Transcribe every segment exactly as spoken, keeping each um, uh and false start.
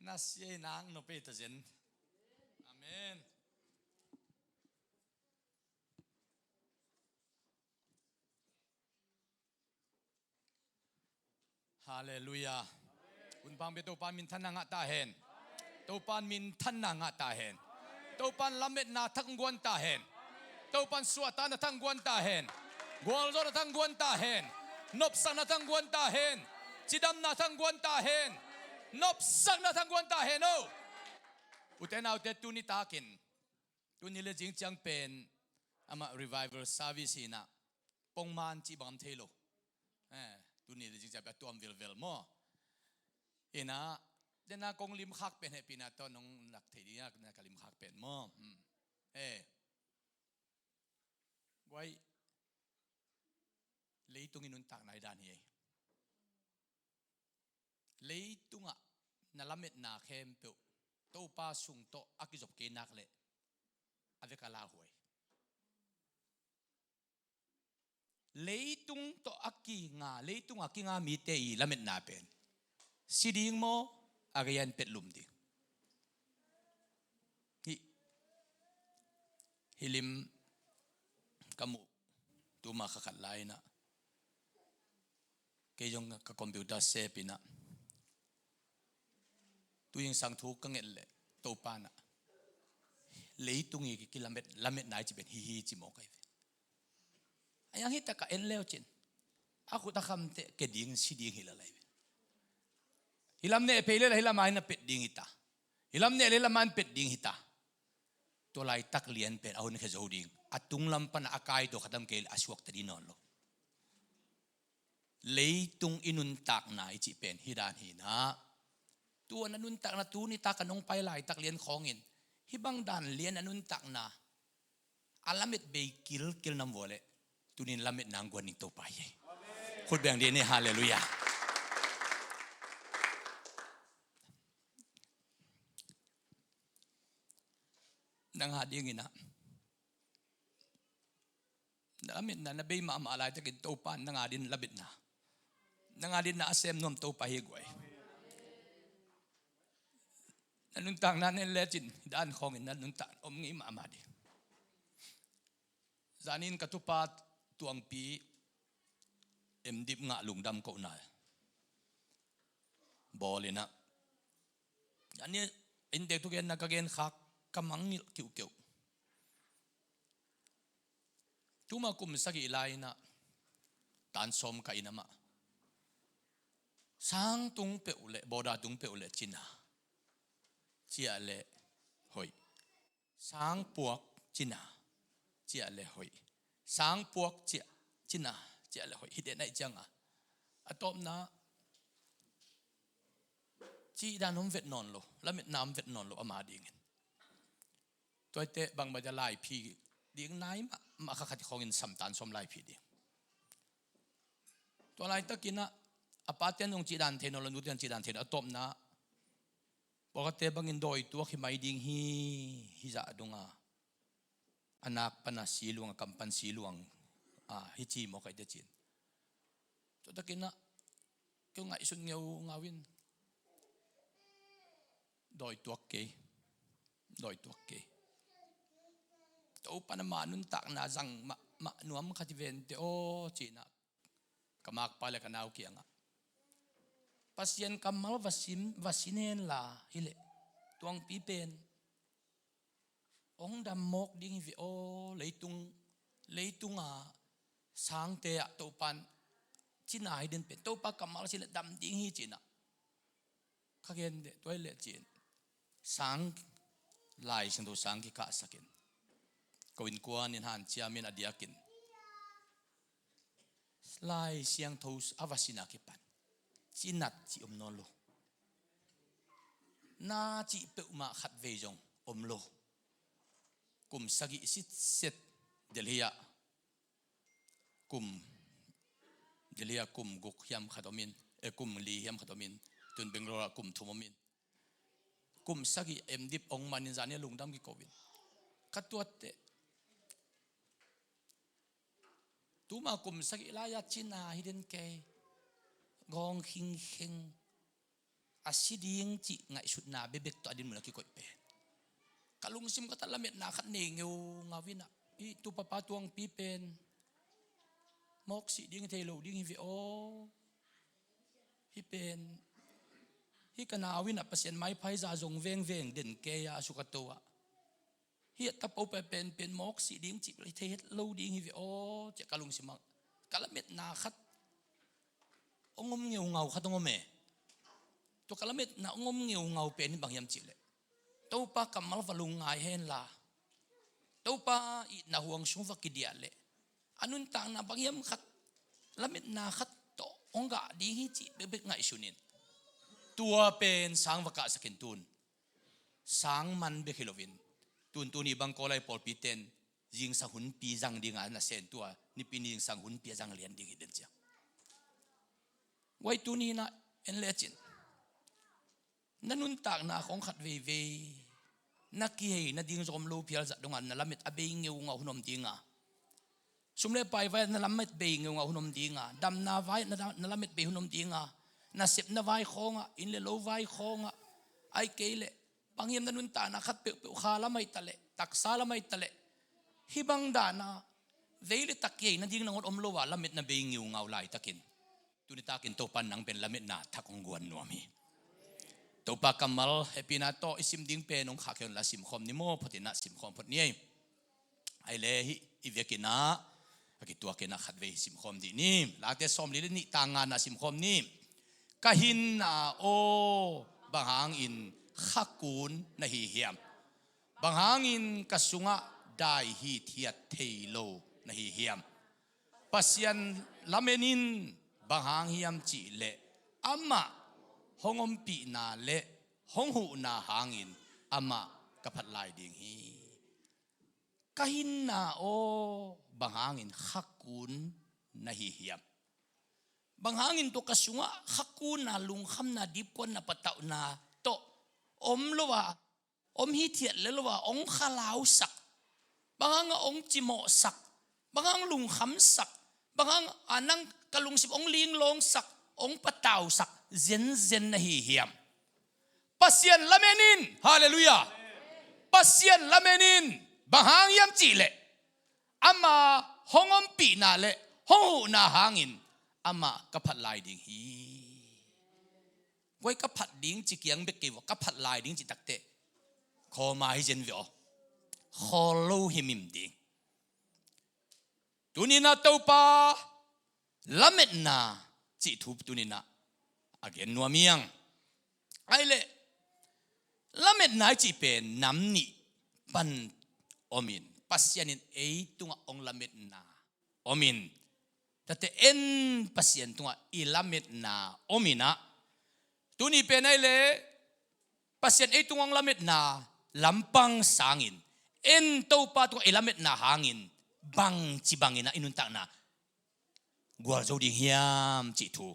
Na siai nak nop ei ta zen. Amen. Halleluiah. Hun pang bia Topa'n minthanna ngah ta hen. Topa'n minthanna ngah ta hen. Topa'n lametna thangguan ta hen. Topa'n suahtakna thangguan ta hen. Gualzawhna thangguan ta hen. Nopsakna thangguan ta hen. Cidamna thangguan ta hen. Nopsakna thangguan ta hen o. Ute naute, tuni takin, tuni le zing ciang pen amah revival service hi-in ah, pongman cih bang om thei lo. Eh, tuni le zing ciang pen a tuam vilvel maw? Hi-in ah, dena kong limkhak pen hehpihna tawh nong lak thei ding a, na ka limkhak pen maw? Hmm. Eh. Guai, leitung i nuntakna hi dan hi ei. Leitungah na lametna khempeuh Topa sung tawh a kizop kei nak leh a vek a lauhuai. Leitung tawh a kinga, leitung a kinga mite i lametna pen si ding maw, a gei-ah in petlum ding. Hih, hih lim ka muh tuma kha khat lai-in ah, kei zong ka computer sep in ah, tu zingsang thu ka nget leh Topa'n ah, leitung i kilamet, lametna i cih pen hih hi ci mawk ahi ve. A yang hih tak a en leu cin, a khut a khamteh ke ding, si ding hi lel ahi ve. Hih lam neh phei lel a hih lam-ah in a pet ding hi ta. Hih lam neh lel a hih lam-ah in pet ding hi ta. Tua laitak lian pen a hun khe zo ding. A tung lam pan a kai tawh khatam kei leh a suakta ding nawn lo. Leitung i nuntakna i cih pen hih dan hi-in ah, tua na nuntakna tuni tak a nong pai laitak lian khawngin, hih bang dan lian a nuntakna a lamet bei kilkil nam vua leh, tuni-in lametna hong guan ding Topa hi ei. Khut beng dih ni, halleluiah. Nang a dingin ah, na lametna na bei mahmah laitakin Topa'n nang a dingin lametna, nang a dingin na a sem nuam Topa hi guai. Na nuntakna na en lecin dan khawngin na nuntak om ngei mahmah ding. Zanin ka tupa Tuangpi M.Div ngah lungdam kohna bawl in ah, zanin inntek thugenna ka genkhak, ka mangngilh kiuhkeuh. Tuma kum sagih lai-in ah tan sawm ka inn ah mah, sang tung peuh leh, border tung peuh leh cina, ciah leh hoih. Sang puak, cina, ciah leh hoih. Sang puak, ciah, cina, ciah leh hoih. Hih den ahih ciangin a tawpna cih dan hong vet nawn lo, lametna hong vet nawn lo ama dingin. Tuate bangmah dia laiphi ding nai mahmah, kha khat khawngin sam tan sawm laiphi ding. Tua laitakin ah, a pate'n zong cih dan thei nawn lo, nute'n cih dan thei nawn lo, a tawpna, pawlkhatte bangin dawi tuak hi mai ding hi, hih zah dong a, a nak pan a si luang, a kam pan si luang, a, hi ci mawk ahi teh cin. Tua takin ah, kei ngaihsun ngeungau in, dawi tuak kei, dawi tuak kei. Topa'n ama nuntakna zang mahmah nuam khat hi ven teh aw, ci-in ah ka makpa leh ka nau kiangah, Pasian kammal va sin, va sin hen la, hi leh Tuangpi pen hong dam mawk ding hi ve aw, leitung, leitung a sangte ah Topa'n cina hi den pen, Topa kammal sin leh dam ding hi, ci-in ah ka gen deh. Tua hi leh ci-in sang, Lai Siangtho sang kikahsak in, ko innkuan in hanciam in a diakin Lai Siangtho a va sin a kipan cina cih om nawn lo. Na cih peuhmah khatvei zong om lo. Kum sagih sitset Delhi ah, kum, Delhi ah kum guk hiam khat om in, eh, kum li hiam khat om in, tun Bangalore ah kum thum om in, kum sagih M.Div ong man in, zani a lungdam kiko in. Ka tuat teh, tuma kum sagih lai-a cina hi den kei, gawng khingkheng, a si ding cih ngaihsutna bekbek tawh a dinmun a kikoih pen. Ka lungsim khat ah lametna khat nei ngeungau in ah, hih tupapa tuangpi pen mawk sih ding hi thei lo ding hi ve aw. Hih pen, hih ka nau in ah Pasian maipha hi zah zong vengveng den kei a, a suk a to ah, hih a tapo pen, pen, pen mawk sih ding cih thei het lo ding hi ve aw, ciah ka lungsim ah ka lametna khat hong om ngeungau khat hong om e. Tua ka lametna hong om ngeungau pen hi bang hiam cih leh, Topa kammal va lungngai hen la, Topa itna huang sung va kidiah leh, a nuntakna bang hiam khat, lametna khat tawh hong gah ding hi cih bekbek ngaihsun in. Tua pen sang va kahsak in tun. Sang man bek hi loin, tun tuni bang Kawlai pawlpi ten zingsang hunpi zang ding a na sen, tua nipi ni zingsang hunpi a zang lian ding hi den ciang. Guai, tuni in ah en lecin, na nuntakna khawng khat veivei, na kihei nading zong om lo phial zah dong a na lamet a bei ngeungau hun om ding a, sum le pai vai ah na lamet bei ngeungau hun om ding a, damna vai ah na, na lamet bei hun om ding a, nasepna vai khawng ah, inn le lo vai khawng ah, ahih kei leh bang hiam na nuntakna khat peuhpeuh kha lam ahih ta leh, taksa lam ahih ta leh, hih bang dan a vei le tak kihei nading nangawn om lo a lametna bei ngeungau laitakin, tuni takin Topa in nang pen lametna thak hong guan nuam hi. Topa kammal hehpihna tawh i sim ding pen hong khahkhia un la, simkhawm ni maw, phot in ah simkhawm phot ni ei. Ahih leh hih i vekin ah a kituakin ah khatvei simkhawm dih ni. Late sawmli le nih, tang nga na simkhawm ni. Ka hinna aw, bang hangin khakun na hi hiam? Bang hangin ka sungah dai hithiat thei lo na hi hiam? Pasian lamen in, bang hang hiam cih leh amah hong ompihna le hong huhna hangin amah ka phat lai ding hi. Ka hinna aw, bang hangin khakun na hi hiam? Bang hangin tua ka sungah khakun a, lungkhamna, dipkuanna, patauhna tawh om lo a, om hithiat le lo a hong khalausak, bang hang a hong cimawhsak, bang hang lungkhamsak, bang hang a nang ka lungsim hong linglawngsak, hong patausak zenzen na hi hiam? Pasian lamen in, halleluiah. Pasian lamen in, bang hang hiam cih leh ama hong ompihna le hong huhna hangin amah ka phat lai ding hi. Guai, ka phat ding ci kiang bek kei vua, ka phat lai ding cih takteh khawm a hi zen ve aw. Khawl lo himhim ding. Tuni in ah Topa lametna cih thu tuni in ah a gen nuam hi hang. Ahih leh lametna i cih pen nam nih pan om in, Pasian in ei tungah hong lametna om in, tate en Pasian tungah i lametna om in ah, tuni pen ahih leh Pasian ei tungah hong lametna lampang sangin en Topa tungah i lametna hangin bangci bangin ah i nuntakna gualzo ding hiam cih thu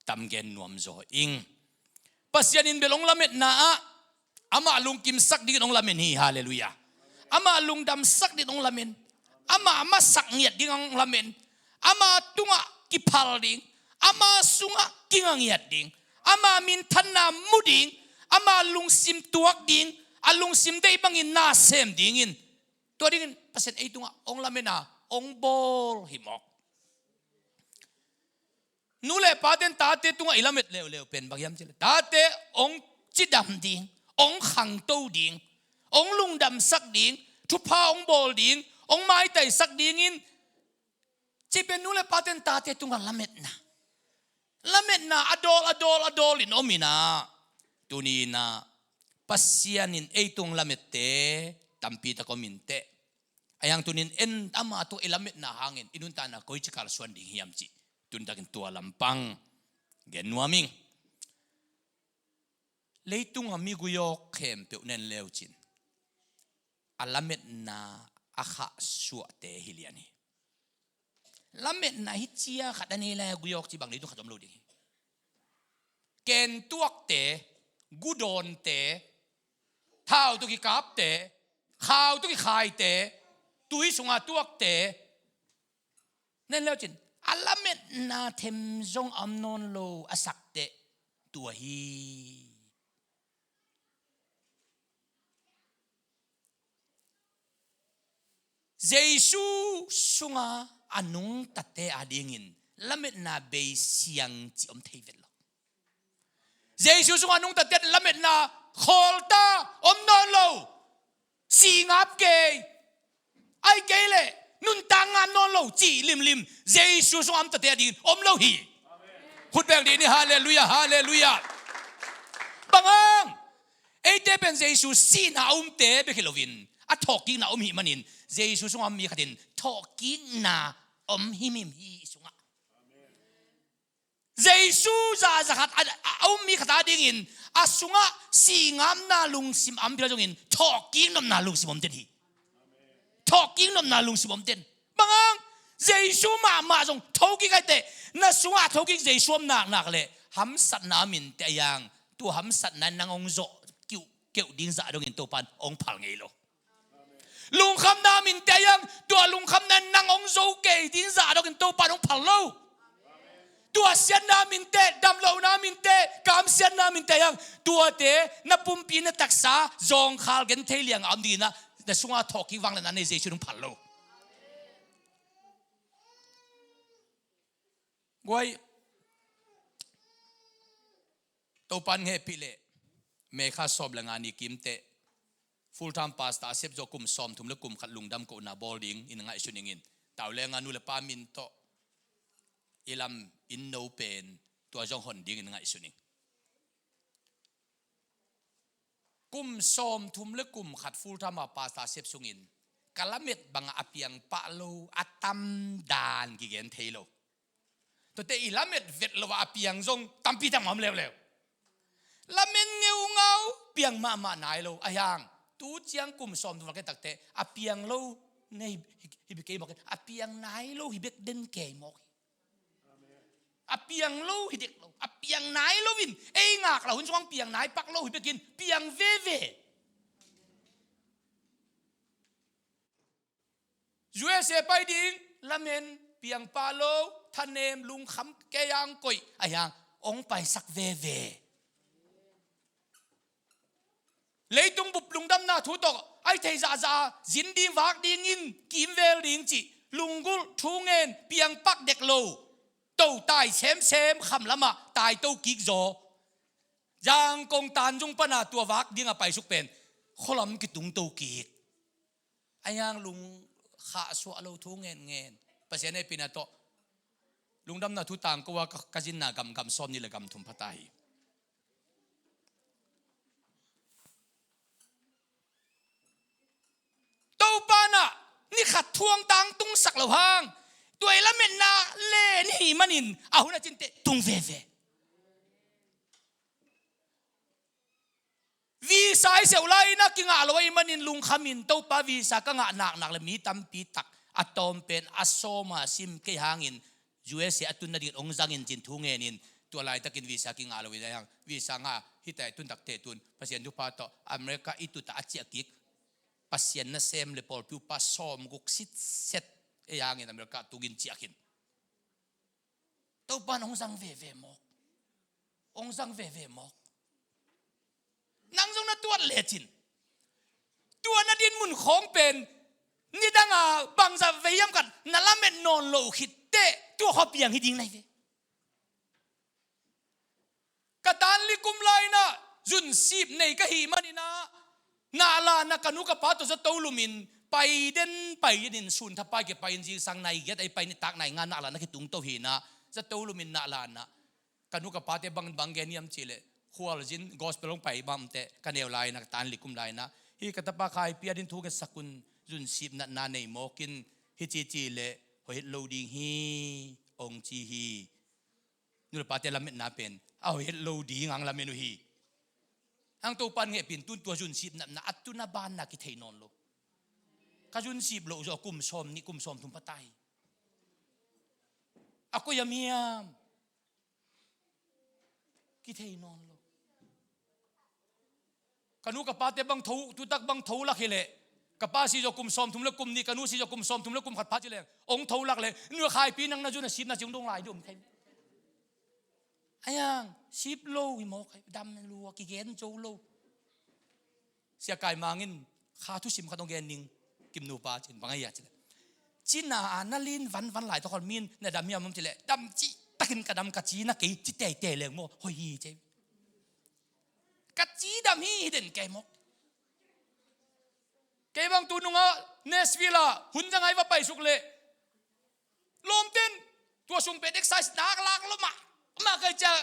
tam gen nuam zaw ing. Pasian in bel hong lametna ah amah lungkimsak dingin hong lamen hi, halleluiah. Amah lungdamsak dingin hong lamen. Amah masak ngiat dingin hong lamen. Ama tungah kiphal ding, ama sungah kinga ngiat ding, ama minthanna mu ding, ama lungsim tuak ding, a lungsim deih bangin na sem dingin, tua dingin Pasian ei tungah hong lamen a, hong bawl hi mawk. Nu le paten tate tungah i lamet leuleu pen bang hiam cih leh, tate hong cidam ding, hong khangto ding, hong lungdamsak ding, thupha hong bawl ding, hong maitaisak dingin, cih pen nu le paten tate tungah lametna, lametna a dawl, a dawl, a dawl in om in ah, tuni in ah Pasian in ei tung lamette tampi tak om in teh. Ahih hang tuni in en ama tungah i lametna hangin i nuntakna koici kalsuan ding hiam cih tuni takin tua lampang gen nuam ing. Leitung a mi gui awk khempeuh na en leucin, a lametna a khahsuahte hi lian hi. Lametna hi cia khat a nei lai a gui awk ci bang leitung khat om lo ding hi. Ken tuakte, gu dawnte, thau tawh kikapte, khau tawh kikhaite, tui sunga tuakte, na en leucin, a lametna them zong a om nawn lo a sak teh, tua hi. Jesu sunga a nungtate adingin lametna bei siang ci om thei vet lo. Jesu sunga a nungtate lametna khawlta om nawn lo. Singap kei, ai kei le nuntak ngam nawn lo ci limlim Jesu sunga a nungtate adingin om lo hi. Khut beng dih ni, halleluiah, halleluiah. Bang hang? Eite pen Jesu sihna a umte bek hi loin a thawhkikna om hi manin Jesu sunga mi khatin thawhkikna om himhim hi sungah. Jesu zahzah khat a, a, a um mi khat adingin a sungah singapna lungsim a om phila zongin thawhkik nopna lungsim om den hi. Thawhkik nopna lungsim om den. Bang hang? Jesu mahmah zong thokik ahi teh, na sungah thokik Jesu om naknak le hamsatna a minte a yang, tua hamsatna in nang hong zawh kiuh keuh ding zah dongin Topan hong phal ngei lo. Lungkhamna a minte a yang, tua lungkhamna in nang hong zo kei ding zah dongin Topan hong phal lo. Tua siatna a minte, damlohna a minte, kamsiatna a minte a yang, tuate na pumpi na taksa zawngkhal genthei liang a om dingin ah, na sunga thawhkik vangliatna nei Jesu in hong phal lo. Guai, Topan hehpih leh May kha sawm le nga ni kimteh full time pastor a sep zawh kum sawmthum le kum khat lungdam kohna bawl dingin ngaihsun ingin, tau le nga nu le pa min tawh i lam inn no pen tua zong hon dingin ngaihsun ing. Kum sawmthum le kum khat full time a pastor sep sungin ka lamet bangah a piang pah lo a tam dan kigen thei lo. Tuate i lamet vet lo a piang zong tampi tak om leuleu. Lamen ngeungau, piang mahmah nai lo a hiang. Tu ciang kum sawmthum val ke takte a piang lo nei hi, hi bek kei mawk, a piang nai lo hi bek den kei mawk hi. A piang lo hi dek lo, a piang nai lo in ei ngaklah hun sungah piang nai pak lo hi bekin piang veve. U S A pai ding lamen piang pah lo, thanem lungkham kei ang koih a hiang hong paisak veve. Leitung bup lungdamna thu tawh ai thei zahzah a zin ding vak dingin kimvel ding cih lunggulh thu ngen piang pak dek lo. To tai semsem kham lamah tai to kik zaw. Zangkong Tanzung pana tua vak ding a paisuk pen khualam kitung to kik. A hiang lungkham suah lo thu ngen ngen. Pasian hehpihna tawh lungdamna thu tangko a ka, ka zinna gam, gam sawm ni le gam thum phata hi. Topa in ah ni khat thuang tangtungsak lo hang tua i lametna len hi manin a hun a cin teh tung veve. Visa i seuh lai-in ah kingah lo ahih manin lungkhamin Topa visa ka ngah naknak le mi tampi tak a tawm pen a sawma sim kei hangin U S A a tun nadingin hong zangin cin thu ngenin tua laitakin visa kingah lo in a hiang visa ngah hita i tun takte tun Pasian thupha tawh America i tut a a ciah kik Pasian nasem le pawlpi upa sawmguk sitset ei hangin America tungin ciah khin. Topa in hong zang veve mawk. Hong zang veve mawk. Nang zong na tuat lecin tua na din mun khawng pen nidanga bangza vei hiam khat na lamet nawn lo khit teh tua khaw piang hi ding nai ve. Ka tanli kum lai-in ah zunsip nei ka hih manin ah nahlan ah ka nu ka pa tawh zato lumin pai den pai den in sun thapai kipai in zingsang nai giat a i pai nitak nai nga nahlan ah kitung to hi-in ah zato lumin nahlan ah ka nu ka pate bang bang gen hiam cihleh khualzin gospel hong pai bangte ka neu lai-in ah ka tanli kum lai-in ah hi ka tapa Khaipi a din thu ngetsak un zunsip natna nei mawkin hi ci cihleh hoih het lo ding hi hong ci hi. Nu le pate lametna pen a hoih het lo ding ang lamen uh hi. Ang Topa in hehpih in tun tua zunsip natna a tun a banna kithei nawn lo. Ka zunsip loh zawh kum sawm nih kum sawm thum phata hi. A koi a miam kithei nawn lo. Ka nu ka pate bang tho, tutak bang tho lak hileh ka pa si zawh kum sawmthum le kum nih, ka nu si zawh kum sawmthum le kum khat pha cileng hong tho lak leh nu Khaipi nang na zun a sipna ci hong dong lai dih om thei. Aiang, sip lo hi mawk, dam lua, kigen zo lo. Sia Kai Mang in kha thusim khat hong gen ning, Kim nupa cin, bang a hia cih leh, cina a na lin vanvan lai tawh khol min na dam hiam om cih leh, dam cih takin ka dam, ka ci na kei ci teitei leng maw, hoih hi ci. Ka ci dam hi hi den kei mawk. Kei bang tu nungah Nashville ah hun za ngai va paisuk leh, lawmten tua sung pen exercise nak lak lo mah, mah kai cia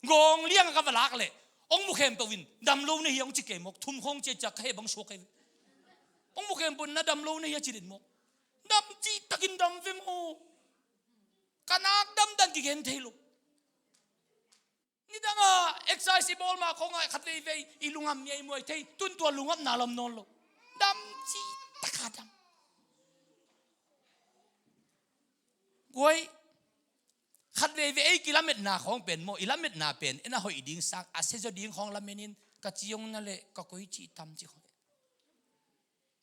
gawng liang a ka va lak leh, hong mu khempeuh in dam lo na hi hong ci kei mawk, thum khawng cia cia ka heh bang suak kei. Hong mu khempeuh in na dam lo na hi a ci den mawk. Dam cih takin dam ve maw. Ka nak dam dan kigen thei lo. Nidang a exercise i bawl mah khawng ah khat veivei i lungam mia i muai thei, tun tua lungam na lam nawn lo. Dam cih taka dam. Guai, khat veivei ei kilametna khawng pen maw, i lametna pen en a hoih ding sang, a sia zaw ding khawng lamen in, ka ci hong na leh ka koi cih tam cih khawng.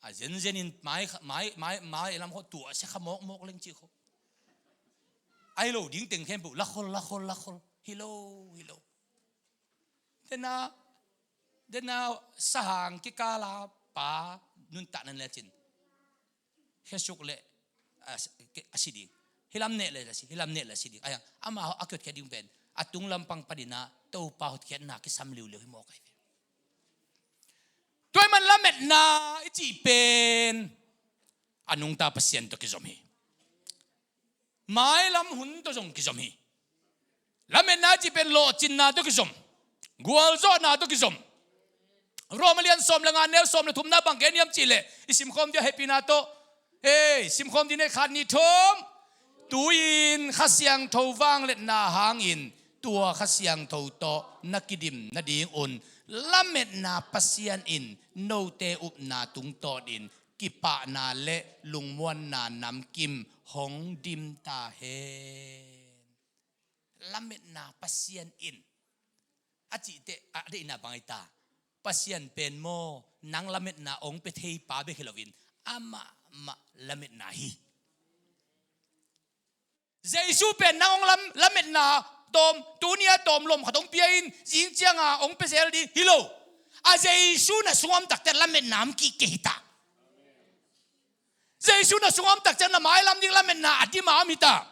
A zenzen in mai, mai, mai, mai lam khawng tuah sia kha mawkmawk leng cih khawng. Ai lo ding teng khempeuh la khol, la khol, la khol. Hi lo, hi lo. Dena, dena sahang kikala pa nuntakna lecin, khesuk leh a, a si ding. Hilam neh leh a si, hilam neh leh a si ding. Aiang, amah a kihotkhiat ding pen a tung lampang panin ah Topa hotkhiatna kisam liuliu hi mawk ahi ve. Tua ahih man lametna i cih pen a nungta Pasian tawh kizom hi. Mailam hun tawh zong kizom hi. Lametna i cih pen lawhcinna tawh kizom, gualzawhna tawh kizom. Rom a lian sawm leh nga, neu sawm leh thumna bang gen hiam cih leh, i simkhawm ding a hehpihna tawh. Hei, simkhawm ding ni, khat, nih, thum. Tu-in Kha Siangtho vangliatna hangin tua Kha Siangtho tawh na kidim nadingun lametna Pasian in note upna tungtawnin kipahna leh lungmuanna namkim hong dim ta hen. Lametna Pasian in a cih teh a deihna bang hi ta. Pasian pen maw, nang lametna hong pia thei pa bek hi loin amah mah lametna hi. Jesu pen nang hong lam, lametna tawm, tuni a tawm lom khat hong pia in, zing ciang a hong pia zel ding hi lo. A Jesu na sungah om tak ciang lametna om kik kei hi ta. Jesu na sungah om tak ciang na mailam ding lametna a dim a om hi ta.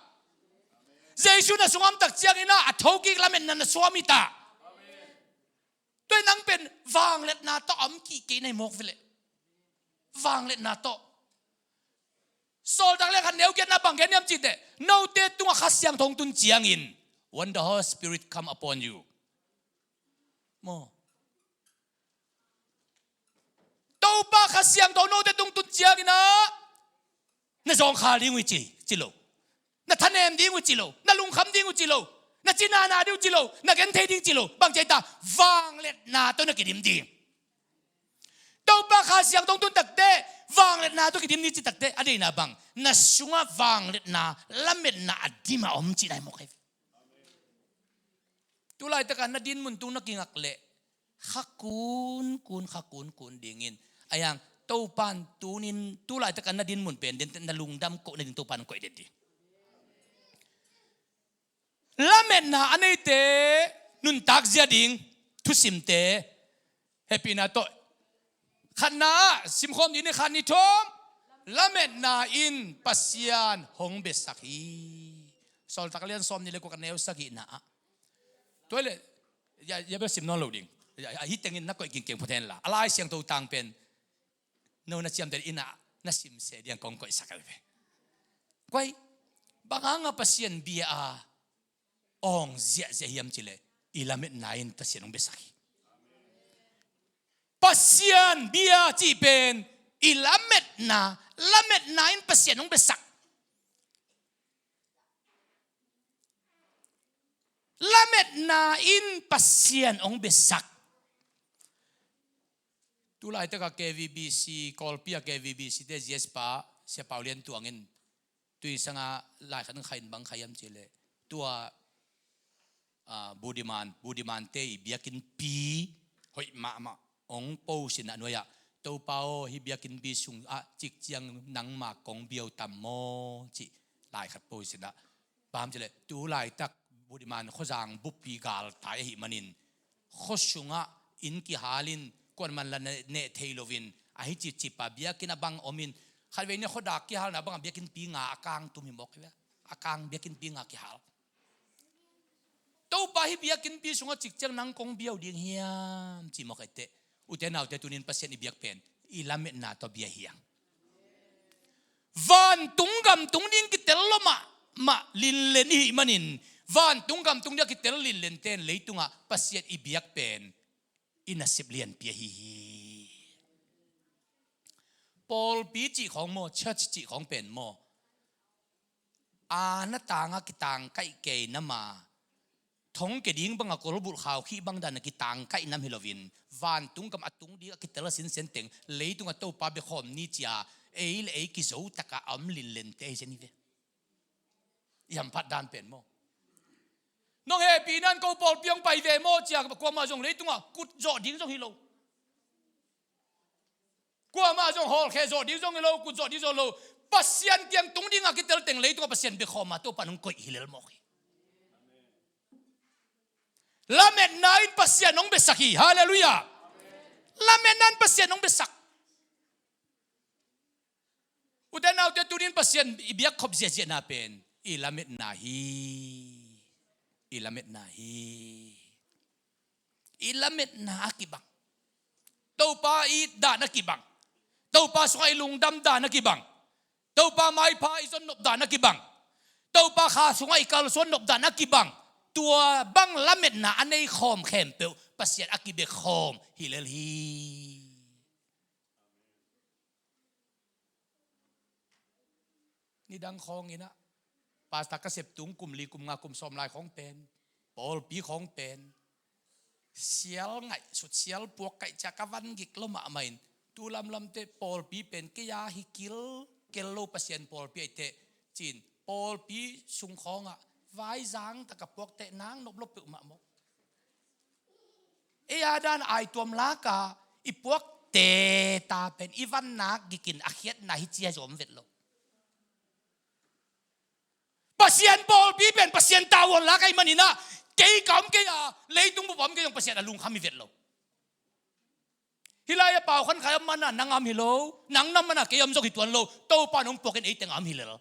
Jesu na sungah om tak ciangin ah a thokik lametna na sungah om hi ta. Tua hi nang pen vangliatna tawh om kik kei na hi mawk ve leh. Vangliatna tawh. Sawltak lian khat, neu giatna bang gen hiam cih teh, note tungah Kha Siangtho hong tun ciangin, when the Holy Spirit come upon you. Maw. Topa Kha Siangtho note tung tun ciangin ah na zawngkhal ding uh hi ci, ci lo. Na thanem ding uh hi ci lo. Na lungkham ding uh hi ci lo. Na cinana ding uh hi ci lo. Na genthei ding uh hi ci lo. Bang ci a hi ta, vangliatna tawh na kidim ding. Topa Kha Siangtho hong tun tak teh vangliatna tawh kidim ni ci tak teh, a deihna bang, na sungah vangliatna, lametna a dim a om cihna hi mawk ahi. Tulaitak a na dinmun tung na kingak leh kha kunkun, kha kunkun dingin. Aiang, Topa in tuni-in tulaitak a na dinmun pen, den teh na lungdam koh nading Topa in hong koih den ding. Lametna a neite nuntak zia ding thusimte hehpihna tawh. Khatna ah simkhawm ding ni, khat, nih, thum. Lametna in Pasian hong besak hi. Sawltak lian sawmnih leh kua, ka neu sagihna ah. Tua leh, ya, ya bel sim nawn lo ding. Ya, ya, hih tengin na koih kingkeng phot hen la. A Lai Siangtho tang pen no na ciamteh in ah na simseh ding a kong koihsak ahi ve. Guai, bang hangah Pasian bia a awng ziahziah hiam cih leh, i lametna in Pasian hong besak hi. Pasian bia cih pen i lametna, lametna in Pasian hong besak. Lametna in Pasian hong besak. Tulaitak a K V B C, Kawlpi a K V B C te G S pa, Sia Pau Lian Tuang in, tui sanga lai khat hong kha in, bang kha hiam cih leh, tua, ah, Budiman, Budiman te i biakinnpi hoih mahmah hong post in ah, nuai ah, Topa aw, hih biakinnpi sungah cik ciang nangma kong bia uh tam maw, cih lai khat post in ah. Bang hiam cih leh, tulaitak Budiman khuazang buppi galtai ahih manin, khua sungah inn kihalin, kuaman la ne-, neh thei loin, ahi cipcip a biakinn a bang omin, khatvei ni khuadak kihalna bangah biakinnpi nga a kang tum hi mawk hi ve. A kang biakinnpi nga kihal. Topa, hih biakinnpi sungah cikciang nang kong bia uh ding hiam, ci mawk ahi teh. Ute naute, tunin Pasian i biak pen i lametna tawh bia hiang. Vantung gam tung ding kitel lo mahmah linlen i hih manin, vantung gam tung ding a kitel linlen ten leitungah Pasian i biak pen i nasep lianpi ahi hi. Pawlpi cih khawng maw, church cih khawng pen maw, a na tangah kitangkaih kei nam a, thong ke ding bangah kolbulh khau khih bang dan a kitangkaih nam hi loin, vantung gam a tung ding a kitel a sinsen teng leitungah Topa biakhawm ni cia ei le ei kizo takah a om linlente hi zen hi ve. I hamphat dan pen maw? Nong hehpih nan ko pawlpi hong pai ve maw cia kuamah zong leitungah kut zawh ding zong hi lo. Kuamah zong hawlkhia zawh ding zong hi lo, kut zawh ding zong hi lo. Pasian kiang tung ding a kitel teng leitungah Pasian biakhawm a Topa nong koih hi lel mawk hi. Lametna in Pasian hong biasak hi. Halleluiah. Lametna in Pasian hong biasak. Ute naute, tunin Pasian i biakkhop ziahziahna pen i lametna hi. I lametna hi. I lametna a kibang. Topa i it dan a kibang. Topa sungah i lungdam dan a kibang. Topa maipha i zon nop dan a kibang. Topa kha sungah i kalsuan nop dan a kibang. Tua bang lametna a nei khawm khempeuh Pasian a kibiakhawm hi lel hi. Nidang khawng in ah, pastor ka sep tung kum li, kum nga, kum sawm lai khawng pen, pawlpi khawng pen sial ngaihsut, sial puak kaih cia ka van gik lo mahmah in, tu lamlamte pawlpi pen kei a hi kilkel lo, Pasian pawlpi ahi teh, ci-in pawlpi sung khawngah vaizang taka puakte nang nop lo peuhmah maw? Ei a dan aituam laka i puakte ta pen i van nak gikin a khiatna hi cia zom vet lo. Pasian pawlpi pen Pasian tavuan lak ahi manin ah, kei ka om kei a, leitung bup a om kei zong Pasian a lungkham hi vet lo. Hih lai a pau khan khai om mana nang a om hi lo, nang na om mana kei a om zong hi tuan lo. Topa in hong puakin ei teng a om hi lel.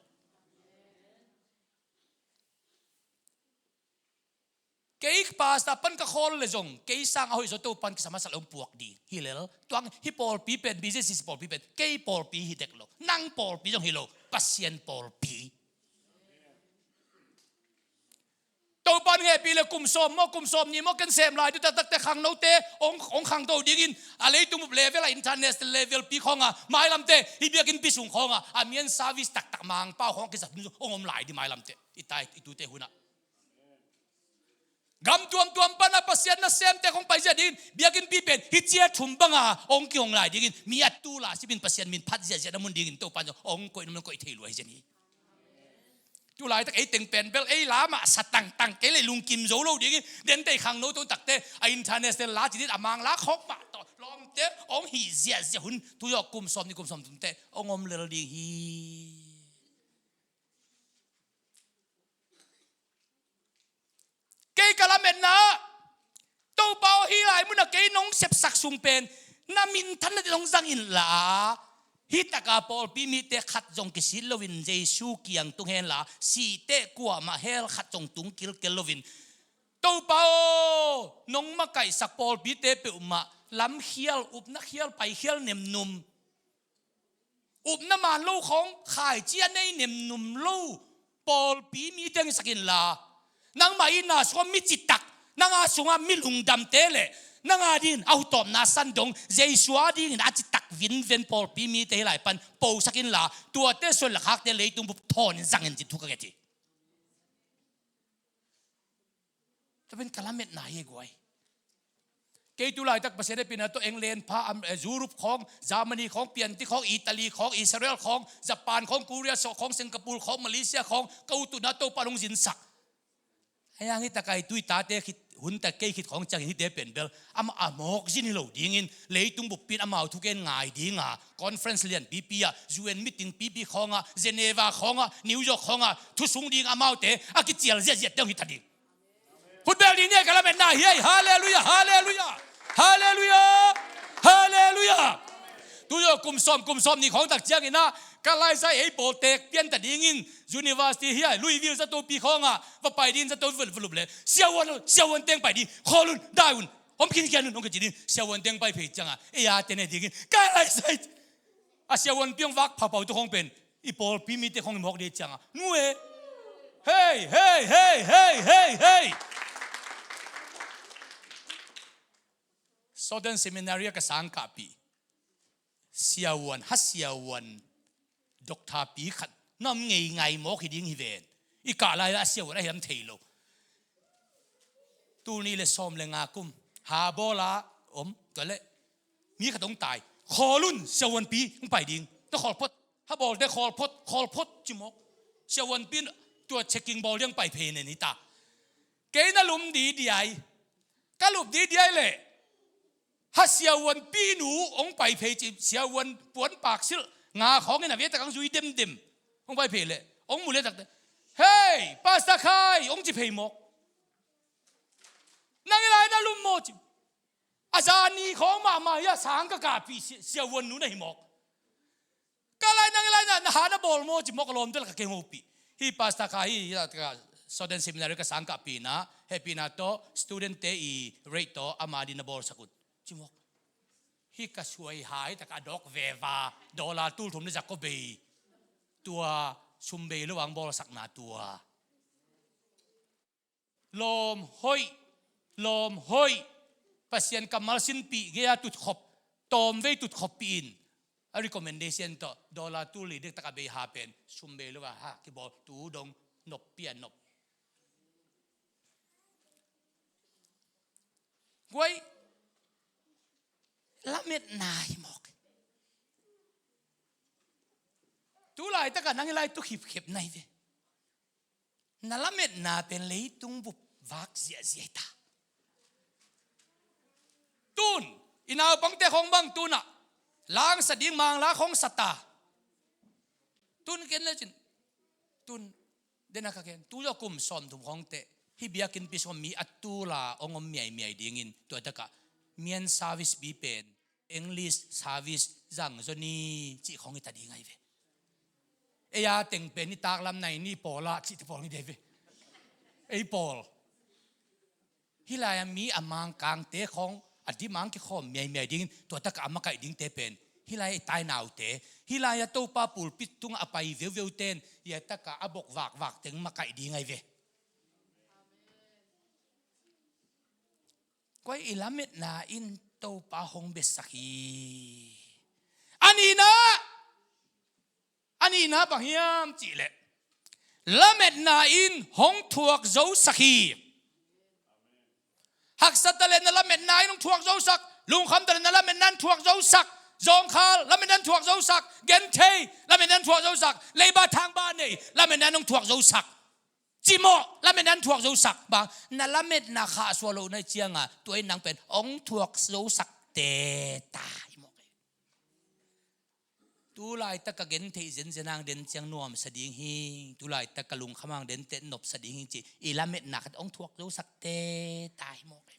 Kei pastor pan ka khawl le zong kei sang a hoih zaw Topa in kisam a sak le hong puak ding hi lel. Tuang hih pawlpi pen, B C C pawlpi pen kei pawlpi hi dek lo, nang pawlpi zong hi lo, Pasian pawlpi. Topa in hong hehpih le kum sawm maw, kum sawm nih maw, ken sem lai tu taktakte khangnote hong, hong khangto dingin a leitung bup level a, international level pi khawnga, mailamte i biakinnpi sung khawnga a mian service taktak Mangpau khawng a kisa hun hong om lai ding mailamte. I tai i tute hunah gam tuamtuam pana Pasian nasemte khawng paizia dingin biakinnpi pen hih cia thum banga hong kihong lai dingin mi a tu la simin Pasian min phat ziahziah na mun dingin Topa in hong koih na mun koih thei lua hi zen hi. Tu laitak ei teng pen bel ei lamah sa tangtang kei leh lungkim zo lo dingin dente i khangno tun takte a international la ci din a Mangla khawk mah tawh lawmte hong hih ziahziah hun tu zawh kum sawm nih kum sawm thumte hong om lel ding hi. Kei ka lametna ah, Topa aw, hih lai munah kei nong sepsak sung pen na minthanna ding hong zang inla, hih taka pawlpi mite khat zong kisit loin Jesu kiang tung henla, sih teh kuamah hell khat zong tung kilkel loin, Topa aw, nong makaihsak pawlpite peuhmah lamkhial, upna khial, paikhial nemnum, upna man lo khawng khaici a nei nemnum lo pawlpi mite hong hisak inla, nangmah itna sungah mi citak, nanga sungah mi lungdamte le nanga dingin a hutawpna san dong Jesu a dingin a citak vinven pawlpi mite hih lai pan posak inla, tuate suan le khakte leitung bup thawn in zang in cin thu ka nget hi. Tua pen ka lametna hi guai. Kei tu laitak Pasian hehpihna tawh England pha, Am-, eh, Europe khawng, Germany khawng, pianti khawng, Italy khawng, Israel khawng, Japan khawng, Korea sawh khawng, Singapore khawng, Malaysia khawng, ka ut utna Topa in hong zinsak. Hei hang hih takai tui tate khit, hun tak kei khit khawng ciangin hihte pen bel amah a mawk zin hi lo dingin leitung bup pi in amau thugen ngai dinga conference lianpipi ah, U N meeting pipi khawngah, Geneva khawngah, New York khawngah thusung ding amaute a kicial ziahziahte hong hi ta ding. Khutbel ding ni a, ka lametna hi ei. Halleluiah, halleluiah, halleluiah, halleluiah. Tu zong kum sawm, kum sawm nih khawng tak ciangin ah ka laizai ei bawltek pian ta dingin university hi a, Louisville zato pi khawngah va pai dingin zato va lup leh, siavuan, siavuan teng pai ding, khawl un, dai un, om khinkhian un, hong kici ding. Siavuan teng pai phei ciangah ei a tene dingin ka laizai a siavuanpi hong vak phaupau tu khawng pen i pawlpi mite khawng i mawk dih ciangah, nu e. Hei, hei, hei, hei, hei, hei. Southern Seminary a ka sang kahpih siavuan, ha siavuan, doctor pi khat na om ngeingai mawk hi ding hi ven. I kah lai-ah a siavuan a hiam thei lo. Tul nih le sawm le nga kum ha bawl a om, tua leh mi khat hong tai. Khawl un, siavuanpi hong pai ding. Tua khawl phot, ha bawlte khawl phot, khawl phot ci mawk. Siavuanpi in tua checking bawl ding hong pai phei nen hi ta. Kei na lum didiai. Ka lup didiai leh ha siavuanpi nu hong pai phei ci, siavuan puan paksilh nga khawngin a viatak hong zui demdem. Hong pai phei leh hong mu liatak teh, "Hei, Pastor Khai," hong ci phei mawk. "Nang i lai na lum maw?" ci. A zani khawng mahmah hi a, sang ka kahpih sia-, siavuan nu na hi mawk. "Ka lai, nang i lai na, na ha na bawl maw?" ci mawk. A lawmte lak ah ka kihopih. Hih Pastor Khai hi, hi a, ka Southern Seminary ka sang kahpihna, hehpihna tawh, student-te i rate tawh ama ding na bawlsak un ci mawk. Hih ka suai hai tak a dawk veva, dollar tul thum le za ko bei. Tua sum bei lo ang bawlsakna tua. Lawm hoih, lawm hoih. Pasian kammal sinpih gei-a tutkhop, tawmvei tutkhop pih in. A recommendation tawh dollar tul li dek tak a bei ha pen sum bei lo a ha kibawl tu dong nop pia nop. Guai, lametna hi mawk. Tu laitak a nang i lai tu khipkhep na hi ve. Na lametna pen leitung bup vak ziahziah hi ta. Tun i naupangte khawng bang tun ah langsa ding, Mangla khawng sa ta. Tun ken le cin, tun dena ka ken, tu zong kum sawmthum khawng teh hih biakinnpi sung mi a tul a hong om miaimiai dingin, tua tak ah Mian service bi pen English service zang zaw ni cih khawng hi ta ding ahi ve. Ei a teng pen i taklam nai ni pawl ah cihte pawl hi ding ahi ve. Ei pawl. Hih lai-ah mi a Mangkangte khawng a dim ang kikhawm miaimiai dingin tua tak ah a makaih dingte pen hih lai-ah i tainaute, hih lai-ah Topa pulpit tungah a pai veuveute in hih a tak ah a bok vakvak teng makaih ding ahi ve. Koi i lametna in Topa hong betsak hi. A nihna, a nihna bang hiam cih leh lametna in hong thuak zosak hi. Haksa ta leh na lametna in hong thuak zosak, lungkham ta leh na lametna in thuak zosak, zawngkhal lametna in thuak zosak, genthei lametna in thuak zosak, leiba thangba nei lametna in hong thuak zosak. Cimawh lametna in thuak zosak, bang na lametna khahsuah loh na hih ciangah tua in nang pen hong thuak zosak te ta hi mawk hi. Tu laitak ka gentheih zenzen ang den ciang nuamsa ding hi. Tu laitak ka lungkham ang den teh nopsa ding hi ci i lametna khat hong thuak zosak te ta hi mawk hi.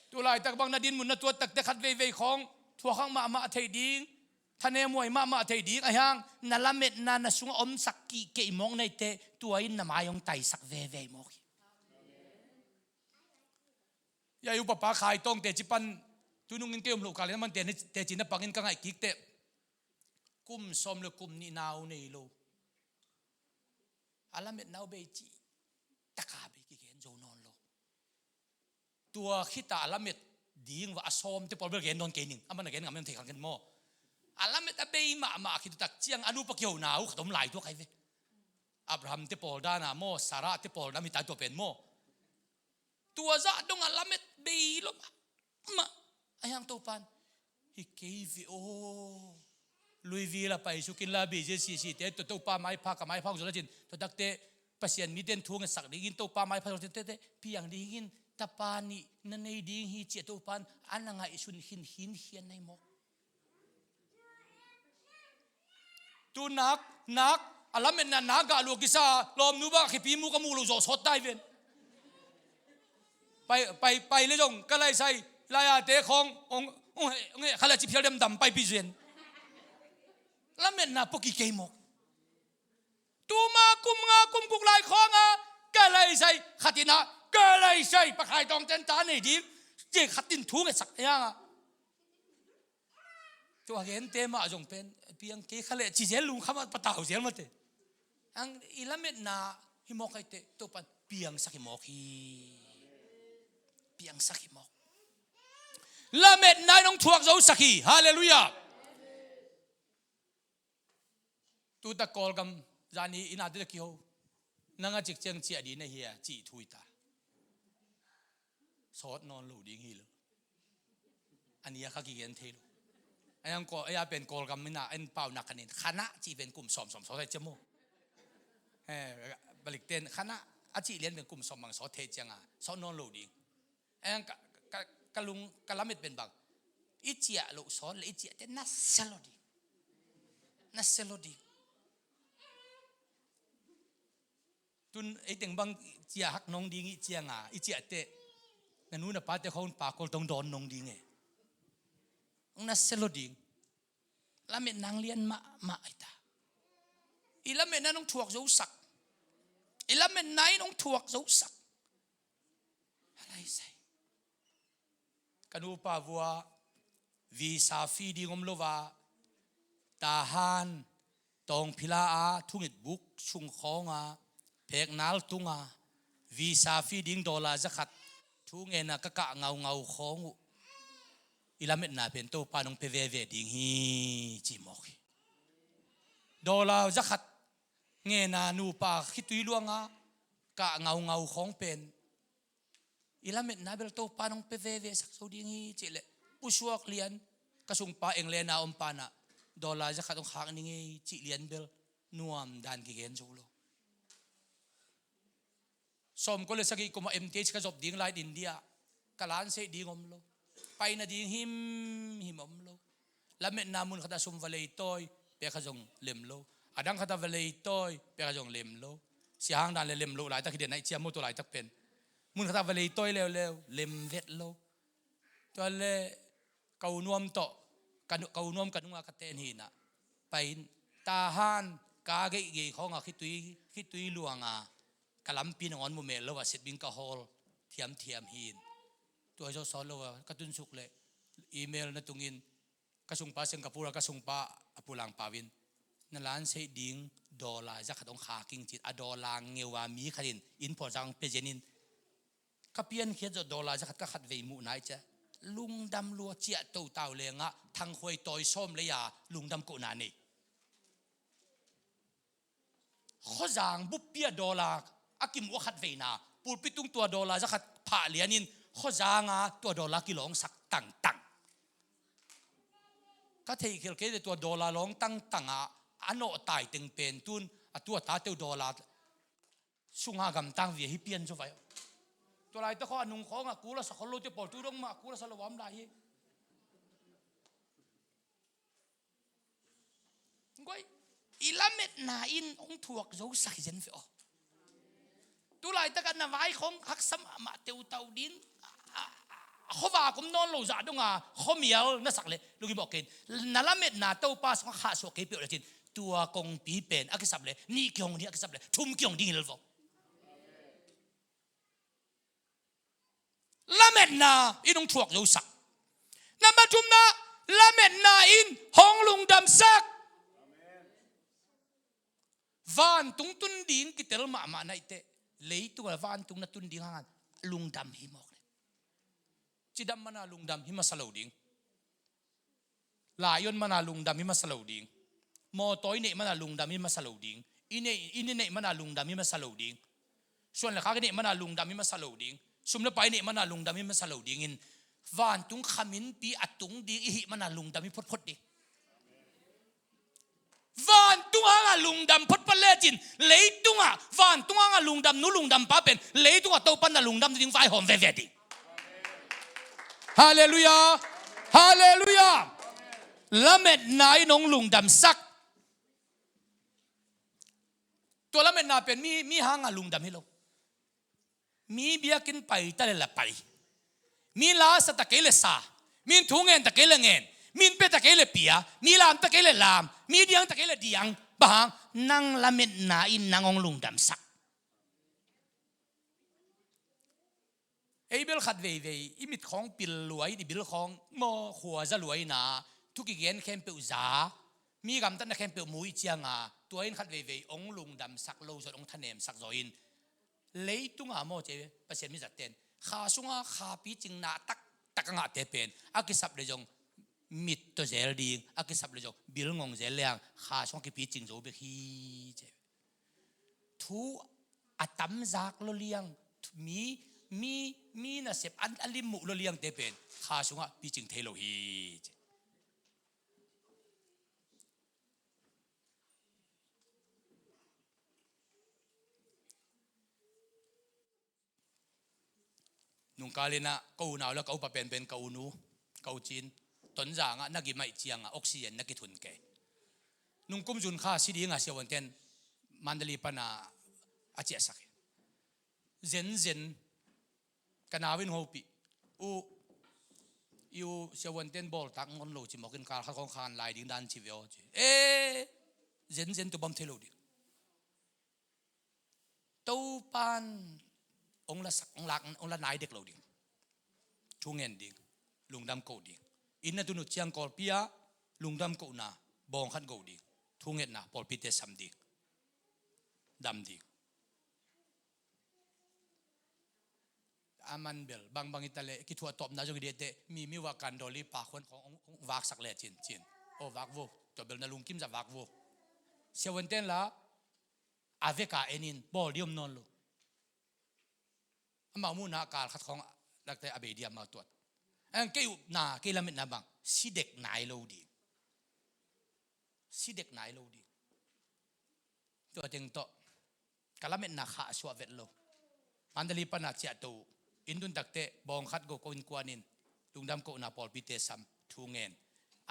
Tu laitak bang na dinmun na tuat takte khat veivei khawng thuakhang mahmah thei ding, thanemhuai mahmah thei ding, ahi hang na lametna na sungah omsak kihkeih mawk na hih teh tua in na mai hong taisak veve mawk hi. Ya, i upapa Khai Tawng teci pan tunungin kei om loh kal in a man teci na pangin ka ngaih kik teh kum sawm le kum nih nau nei lo. A lametna uh bei cih taka bei kigen zo nawn lo. Tua khita a lamet ding va a sawmte pawl bel gen nawn kei ning. A man a gen ngam thei khan ken maw. A lamet a bei mahmah khit uh tak ciang a nupa kihona uh khat om lai tuak ahi ve. Abraham te pawl dana maw, Sarah te pawl dam hi ta tua pen maw. Tua zah dong a lamet bei lo mahmah. Ahi hang Topan hi kei ve aw. Louisville a paisuk inla B J C C te tua Topa maipha ka maipha hong zaw la cin, tua takte Pasian mite in thu ngetsak dingin Topa maipha zaw la cin, tete piang dingin tapa nih na nei ding hi ci-a Topan a na ngaihsun khin khinkhian na hi mawk. Tu nak, nak, A lametna na gah lua kisa, lawmnu bang a khipi mu ka muh loh zawh sawt tai ven. Pai, pai, pai le zong ka laisai, lai-ate khawng, ong, ong, ong, kha le ci phial demdam paipi zen. Lametna pua kikei mawk. Tuma kum nga kum guk lai khawng a, ka laisai, khatina, ka laisai, pakhai tawng ten ta nei ding, ci khatin thu ngetsak hiang a. Tua gente mah zong pen, piang kei kha le, ci zel lungkham a patau zel mate. Ang i lametna hi mawk aite, Topan piangsak hi mawk hi. Piangsak hi mawk. Lametna in hong thuak zosak hi. Halleluiah. Tuta Kawlgam zani ina tita kiho. Nang a cik ciang ciah di na hia, cih thu hi ta. Sawt nawn lo ding hi lo. A nia kha kigen thei lo. A yang ko, a ya pen Kawlgam ina en pau nak kanin. Khana cih pen kum sawm sawm sawt thei ciamo. Eh, balik ten khana a cih lian pen kum sawm bang sawt thei cianga. Sawt nawn lo ding. A yang ka, ka, ka lung, ka lamet pen bang. I ciah lo sawt le i ciah te na sel lo ding. Na sel lo ding. Tun eiteng bang ciah hak nong ding i cianga, i ciah teh. Na nu na pa te khong pa kol tong dawn nong ding e. Ong na sel lo ding. Lamet nang lian mah, mah ai ta. I lamet na nong thuak zosak. I lamet na in ong thuak zosak. Halai sai. Ka nupa vua visa fee ding om lo va, Tahan, Tawngphila a thungit buk sung khawnga, pheknal tunga, visa fee ding dollar zakhat thu ngena ka kah ngaungau khawng uh. I lametna pen Topa nong pe veve ding hi, ci mawk hi. Dollar zakhat ngena nupa khitui luanga kah ngaungau khawng pen I lametna bel Topa nong pe veve sak zo ding hi cih leh, pusuak lian, ka sungpa England a om pana dollar zakhat hong khak ning ei cih lian bel nuam dan kigen zo lo. Sawmkua le sagih kuma M T H ka zop ding lai India, ka lanseih ding om lo. Paina ding himhim om lo. Lametna mun khatah sum va leitawi, pek kha zong lem lo. A dang khatah va leitawi, pek kha zong lem lo. Siahang dan le lem lo laitak hi den a i ciam maw tua laitak pen. Mun khatah va leitawi leuleu, lem vet lo. Tua le ka u nuam tawh, ka nu, ka u nuam ka nunga ka ten hi na. Pai in, Tahan, ka geihgei khawnga khitui, khitui luanga, ka lampi nangawn mu mel lo a, setbing ka hawl thiamthiam hi in. Tua hi zawh sawt lo a, ka tunsuk le email na tungin, ka sungpa Singapore a, ka sungpa a pulang pau in, na lanseih ding dollar zakhat hong khak ing ci-in, a dollar ngeu a mi khat in, inn pawlzang pe zen in, ka piankhiat zawh dollar zakhat ka khatvei muh nai cia, lungdam lua ciah to tau lengah, thangkhuai tawi sawm lei a lungdam kohna nei. Khuazang buppi a dollar a kimuh a khat veina, pulpit tung tua dollar zakhat phah lianin, khuazanga tua dollar kilawngsak tangtang. Ka theihkhial kei le tua dollar lawng tangtanga a nawh taiteng pen tun a tua tate uh dollar sunga gamtang via hi pian zaw vai. Tua laite khaw a nung khawngah kul a sa khol lote pawl tu dong mah kul a sa lo a om lai hi. Guai, i lametna in hong thuak zosak hi zen ve aw. Tulaitak a na vai khong haksa mahmah teutau din, a, a, a, khuavak om nawn lo zah donga khuamial na sak leh lungim awk kei in. Na lametna Topa sungah khahsuah kei peuh lecin tua kongpi pen a kisap leh nih kihong ding, a kisap leh thum kihong ding hi lel vo. Lametna in hong thuak zosak. Nambat thumna, lametna in hong lungdamsak. Vantung tun ding kitel mahmah na hi teh, leitung a vantung na tun ding hangin lungdam hi mawk le. Cidam mana lungdam hi masa lo ding. Lion mana lungdam hi masa lo ding. Mawtaw i neih mana lungdam hi masa lo ding. I neih, i neih mana lungdam hi masa lo ding. Suan le khak i neih mana lungdam hi masa lo ding. Sum le pai i neih mana lungdam hi masa lo dingin, vantung khaminpi a tung ding i hih mana lungdam hi photphot ding. Vantung hanga lungdam photphot lecin, leitungah vantung hanga lungdam nu lungdam pa pen leitungah Topa na lungdam ding vaihawm veve ding. Halleluiah. Halleluiah. Lametna in hong lungdamsak. Tua lametna pen mi, mi hanga lungdam hi lo. Mi biakinn pai ta le la pai. Mi la sa ta kei le sa. Min thu ngen ta kei le ngen. Min pia ta kei le pia. Mi lam ta kei le lam. Mi diang ta kei le diang. Bang hang, nang lametna in nang hong lungdamsak. Ei bel khat veivei i mit khawng pil lua in, i bil khawng maw, khua za lua in a, thu kigen khempeuh za, mi gamtatna khempeuh mu i cianga, tua in khat veivei hong lungdamsak lo zaw, hong thanemsak zaw in. Leitunga maw, ci Pasian mi zatten, Kha sunga Kha picingna taktak a ngahte pen a kisap le zong mit tawh zel ding, a kisap le zong bil ngong zel liang, Kha sunga kipicing zo bek hi, ci. Thu a tamzak lo liang, mi, mi, mi nasep a, a lim muh lo liangte pen Kha sungah picing thei lo hi, ci. Nungkal in ah ka unau le ka upa penpen, ka unu, ka u Cin, Tonzang ah na gim ahih ciangah oxygen na kithun kei. Nungkum June kha si dingah siavuanten Mandalay pana a ciahsak hi. Zenzen ka nau in hopih. U, i u siavuanten bawltak ngon lo ci mawk in, kal khat khawng khan lai ding dan ci ve aw ci. E, zenzen tu bam thei lo ding. Topan hong la sak, hong lak, hong la nai dek lo ding. Thu ngen ding, lungdam koh ding. Inn na tun uh ciang Kawlpi ah lungdam kohna bawng khat go ding. Thu ngetna pawlpite sam ding. Dam ding. A man bel bangbang hi ta leh, kithuah tawpna zong hi dih teh, mi, mi vak kan dawl i pakhuan khawng hong, hong vaksak le cin, cin. Aw, vak vo. Tua bel na lungkim zah vak vo. Siavuanten la a veka en in, bawl dih om nawn lo. Amau muhna kal khat khawng lakte a bei dih, amau tuat. Ang kei upna, kei lametna bang, si dek nai lo ding. Si dek nai lo ding. Tua teng tawh ka lametna khahsuah vet lo. Mandalay pana ciahto uh, inn tun takteh bawng khat go ko innkuan in, lungdam kohna pawlpite sam, thu ngen.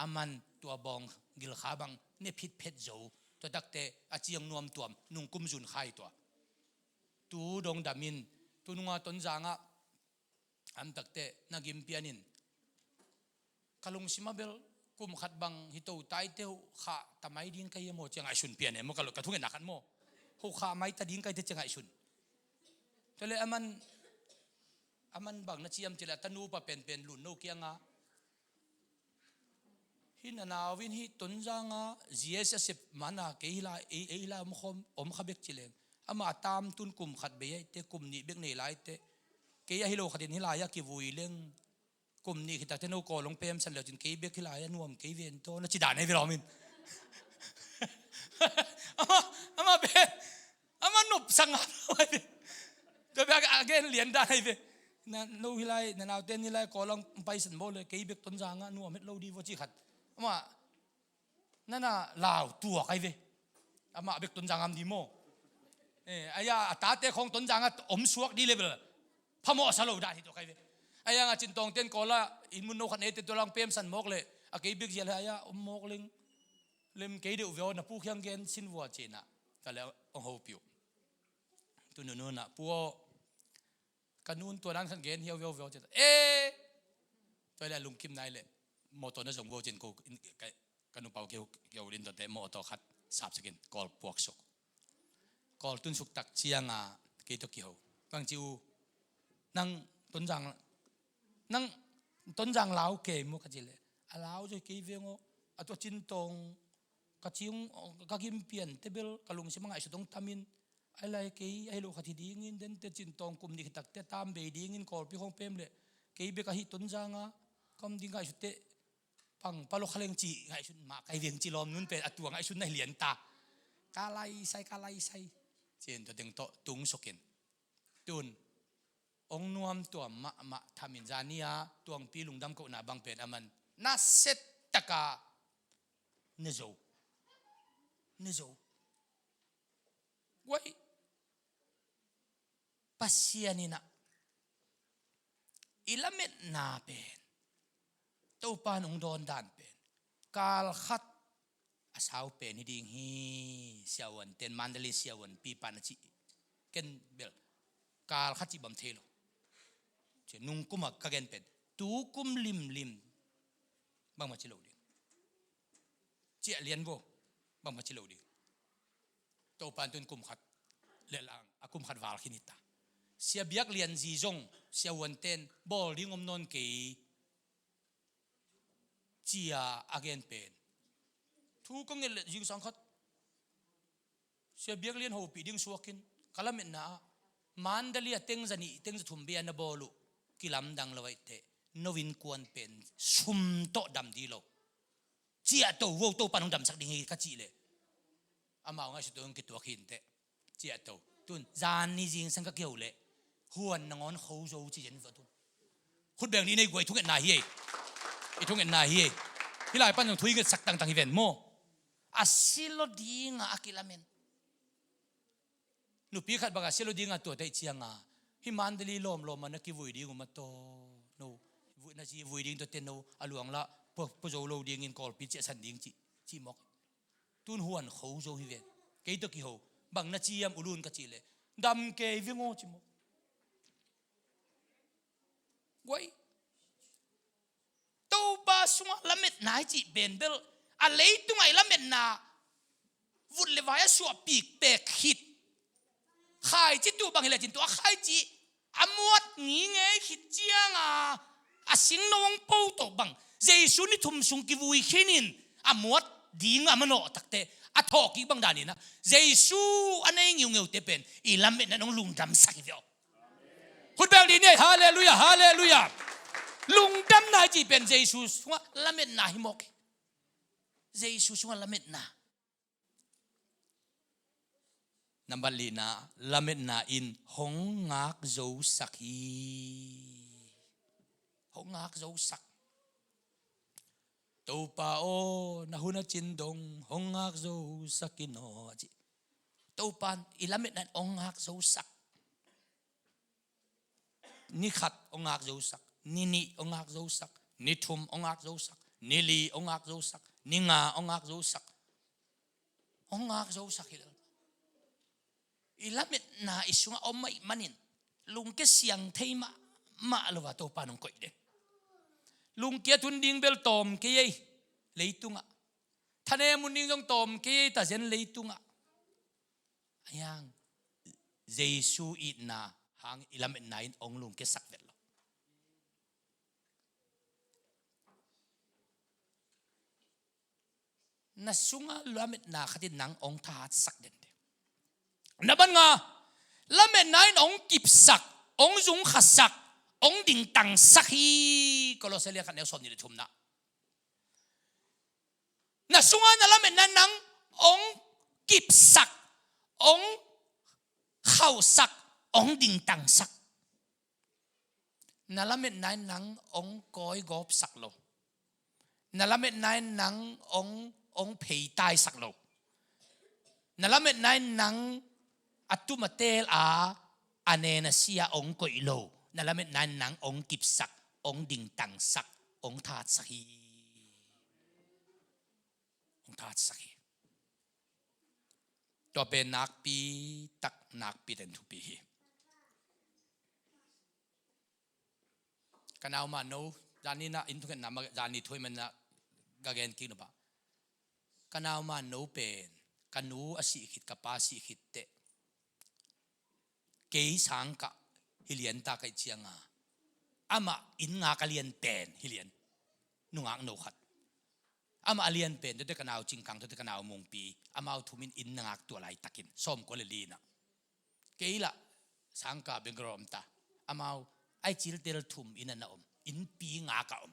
A man tua bawng gilkha bang ne phitphet zo. Tua takteh a ciang nuam tuam, nungkum June kha hi tua. Tu dong dam in, tu nunga Tonzang ah a om takteh na gim pian in, ka lungsim ah bel kum khat bang hi to tai teh, hokhah ta mai ding ka hi maw ci a ngaihsun pian e maw, ka lo, ka thungetna khat maw. Hokhah mai ta ding ka hi teh ci a ngaihsun. Tua leh a man, a man bang na ci hiam cih leh, a tanu upa penpen Lun No kiangah, hih na nau in hih Tonzang ah G S a sep man a, kei hih lai, ei, ei hih lai om khawm, om kha bek ci leng, amah a tam tun kum khat bei ahih teh, kum nih bek nei lai teh, kei ahi lo khat in hih lai ah kivui leng, kum nih khit takteh no Kawl hong pemsan le uh cin, kei bek hih lai ah nuam kei ven tawh, na ci dan ahi ve lawm in. Amah, amah bek, amah nopsak ngam lo ahi ve. Tua bek a gen lian dan ahi ve. Na, no hih lai, na nauten hih lai Kawl hong paisan bawl leh, kei bek Tonzang ah nuam het lo dih vaw ci khat. Amah, na na lau tuak ahi ve. Amah bek Tonzang ah om dih maw. Eh, ahi a, a tate khawng Tonzang ah om suak dih leh bel phamawh sa lo dan hi tuak ahi ve. Ahi hangah Cintawngten Kawl ah inn mun no khat nei teh, tua lang pemsan mawk leh, a kei bek zia leh ahi a om mawk leng, lem kei deuh ve aw, na pu kiang gen sin vua ci-in ah, ka leh hong hopih uh. Tu nunun ah, pu aw, ka nun tua dan khat gen hiau ve aw, ve aw ci-in ah. Eh! Tua leh a lungkim nai leh, mawtaw na zong vo cin ko, ka, ka nupa uh keu, keu din tua teh mawtaw khat sapsak in Kawl puaksuk. Kawl tunsuk tak ciangah kei tawh kiho. Bang ci uh, nang Tonzang, nang Tonzang lau kei maw ka cih leh, a lau zaw kei veng aw. A tua Cintawng ka cing, ka gim pian teh bel ka lungsim ah ngaihsut hong tam in, ahi lai kei ahi lo khat hi dingin, den teh Cintawng kum nih khit takteh a tam bei dingin, Kawlpi khawng pem leh kei bek ahi Tonzang ah ka om ding ngaihsut teh, pang palo kha leng ci ngaihsun mah ka hi veng ci lawm, nun pen a tua ngaihsun na hi lian ta. Ka laisai, ka laisai. Ci-in tua teng tawh tungsuk in. Tun hong nuam tuam mahmah tham in, zani a Tuangpi lungdam kohna bang pen a man nasia takah ne zo. Ne zo. Guai, Pasian in ah i lametna pen, Topa in hong dawn dan pen, kal khat a sau pen hi ding hi. Siavuanten Mandalay siavuanpi pan a cih, ken bel kal khat cih bang thei lo. Ci nung kum a ka gen pen tu kum limlim bangmah ci lo ding. Ciah lian vo, bangmah ci lo ding. Topan tun kum khat le lang a kum khat val khin hi ta. Sia Biak Lian zi zong siavuanten bawl ding om nawn kei, ci-a a gen pen thu ka nget leh zingsang khat Sia Biak Lian hopih ding suakin ka lametna ah Mandalay a teng za nih teng za thum bia na bawl uh kilamdang lo ahih teh no innkuan pen sum tawh dam ding lo. Ciah to vo, Topan hong damsak ding hi ka cih leh amau ngaihsut tawh hong kituak hi inteh. Ciah to. Tun zan ni zingsang ka kiho leh huan nangawn kho zo ci zen vo tun. Khut beng dih nei guai, i thungetna hi ei. I thungetna hi ei. Hih lai pan zong thu i ngetsak tangtang hi ven maw. A si lo dinga a kilamen. Nupi khat bangah sia lo dinga tua teh cianga hih Mandalay lawmlawm ah na kivui ding uh mataw. No, vui, na zi vui ding tua teh no a luang lah pua, pua zo lo dingin Kawlpi ciahsan ding cih, cih mawk. Tun huan kho zo hi ven. Kei tawh kiho, bang na ci hiam U Lun ka cih leh dam kei veng aw ci mawk. Guai. Topa sungah lametna i cih pen bel a leitungah i lametna vut le vai a suahpik pek khit. Khaici tuh bang hi lecin tua khaici a muat ngingei khit cianga a singno hong po tawh bang Jesu ni thum sung kivui khinin a muat ding a manawh takte a thawhkik bang daninah Jesu a nei ngiungeute pen i lametna nong lungdamsak hi ve aw. Khut beng dih ni ei, halleluiah, halleluiah. Lungdamna i cih pen Jesu sungah lametna hi mawk hi. Jesu sungah lametna. Nambat lina, lametna in hong ngak zosak hi. Hong ngak zosak. Topa aw, na hun a cin dong hong ngak zosak in aw a ci. Topan i lametna in hong ngak zosak. Ni khat hong ngak zosak, ni nih hong ngak zosak, ni thum hong ngak zosak, ni li hong ngak zosak, ni nga hong ngak zosak. Hong ngak zosak hi lo. I lametna i sungah om ahih manin lungkia siang thei mahmah lo a Topa nong koih den. Lungkia tun ding bel tawm kei ei leitungah. Thanem hun ding zong tawm kei ei ta zen leitungah. Ahiang Jesu itna hang i lametna in hong lungkiasak vet lo. Na sunga lametna khat in nang hong thahatsak dende. Na ban nga, lametna in hong kipsak, hong zungkhasak, hong dingtangsak hi. Kolose lian khat neu sawm nih le thumna. Na sunga na lametna in nang hong kipsak, hong khauhsak, hong dingtangsak. Na lametna in nang hong kawigawpsak lo. Na lametna in nang hong, hong pheitaisak lo. Na lametna in nang a tum a teel a, a nen a sia hong koih lo. Na lametna in nang hong kipsak, hong dingtangsak, hong thahatsak hi. Hong thahatsak hi. Tua pen nakpi tak, nakpi tak in thupi hi. Ka nau mah no, zani na in thungetna mah, zani thuai man na ga gen kik no bah. Ka nau mah no pen, ka nu a sih khit, ka pa sih khit teh. Kei sangkah hi lian ta ka hih cianga amah inn ngak a lian pen hi lian. Nungak no khat. Amah a lian pen, tuate ka nau Cingkang, tuate ka nau Mungpi, amau thum in inn na ngak tua laitakin, sawmkua le li na. Kei lah sangkah Bangalore om ta. Amau ai ciltel thum inn a na om. Innpi ngak a om.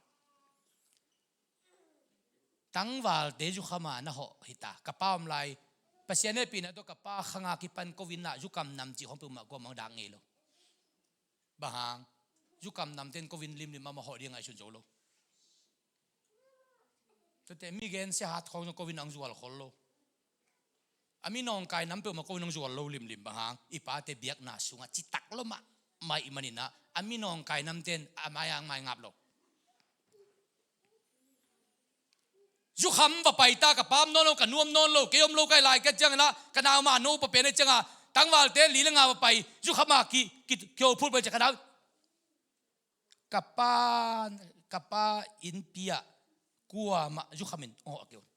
Tangvalte zukham a na hawh hi ta. Ka pa om lai, Pasian hehpihna tawh ka pa khang a kipan Covid in ah zukam nam cih khawng peuhmah kuamah dak ngei lo. Bang hang, zukam namte in Covid limlim amah hawh ding ngaihsun zo lo. Tuate mi gensia hat khawng zong Covid in hong zual khol lo. A mi nawngkai nam peuhmah Covid in hong zual lo limlim, bang hang, i pate biakna sungah citak lo mahmah ahih manin ah, a mi nawngkai namte in a mai-ah hong maingap lo. Zukham va pai ta, ka pa om nawn lo, ka nu om nawn lo, kei om lo ka hih lai ka ciangin ah, ka nau mah no pa pen a ciangah, tangvalte li le nga va pai, zukham a ki, ki, kiho phulh pai ciang ka nau. Ka pa, ka pa innpi ah kuamah zukham in hong hawh kei un.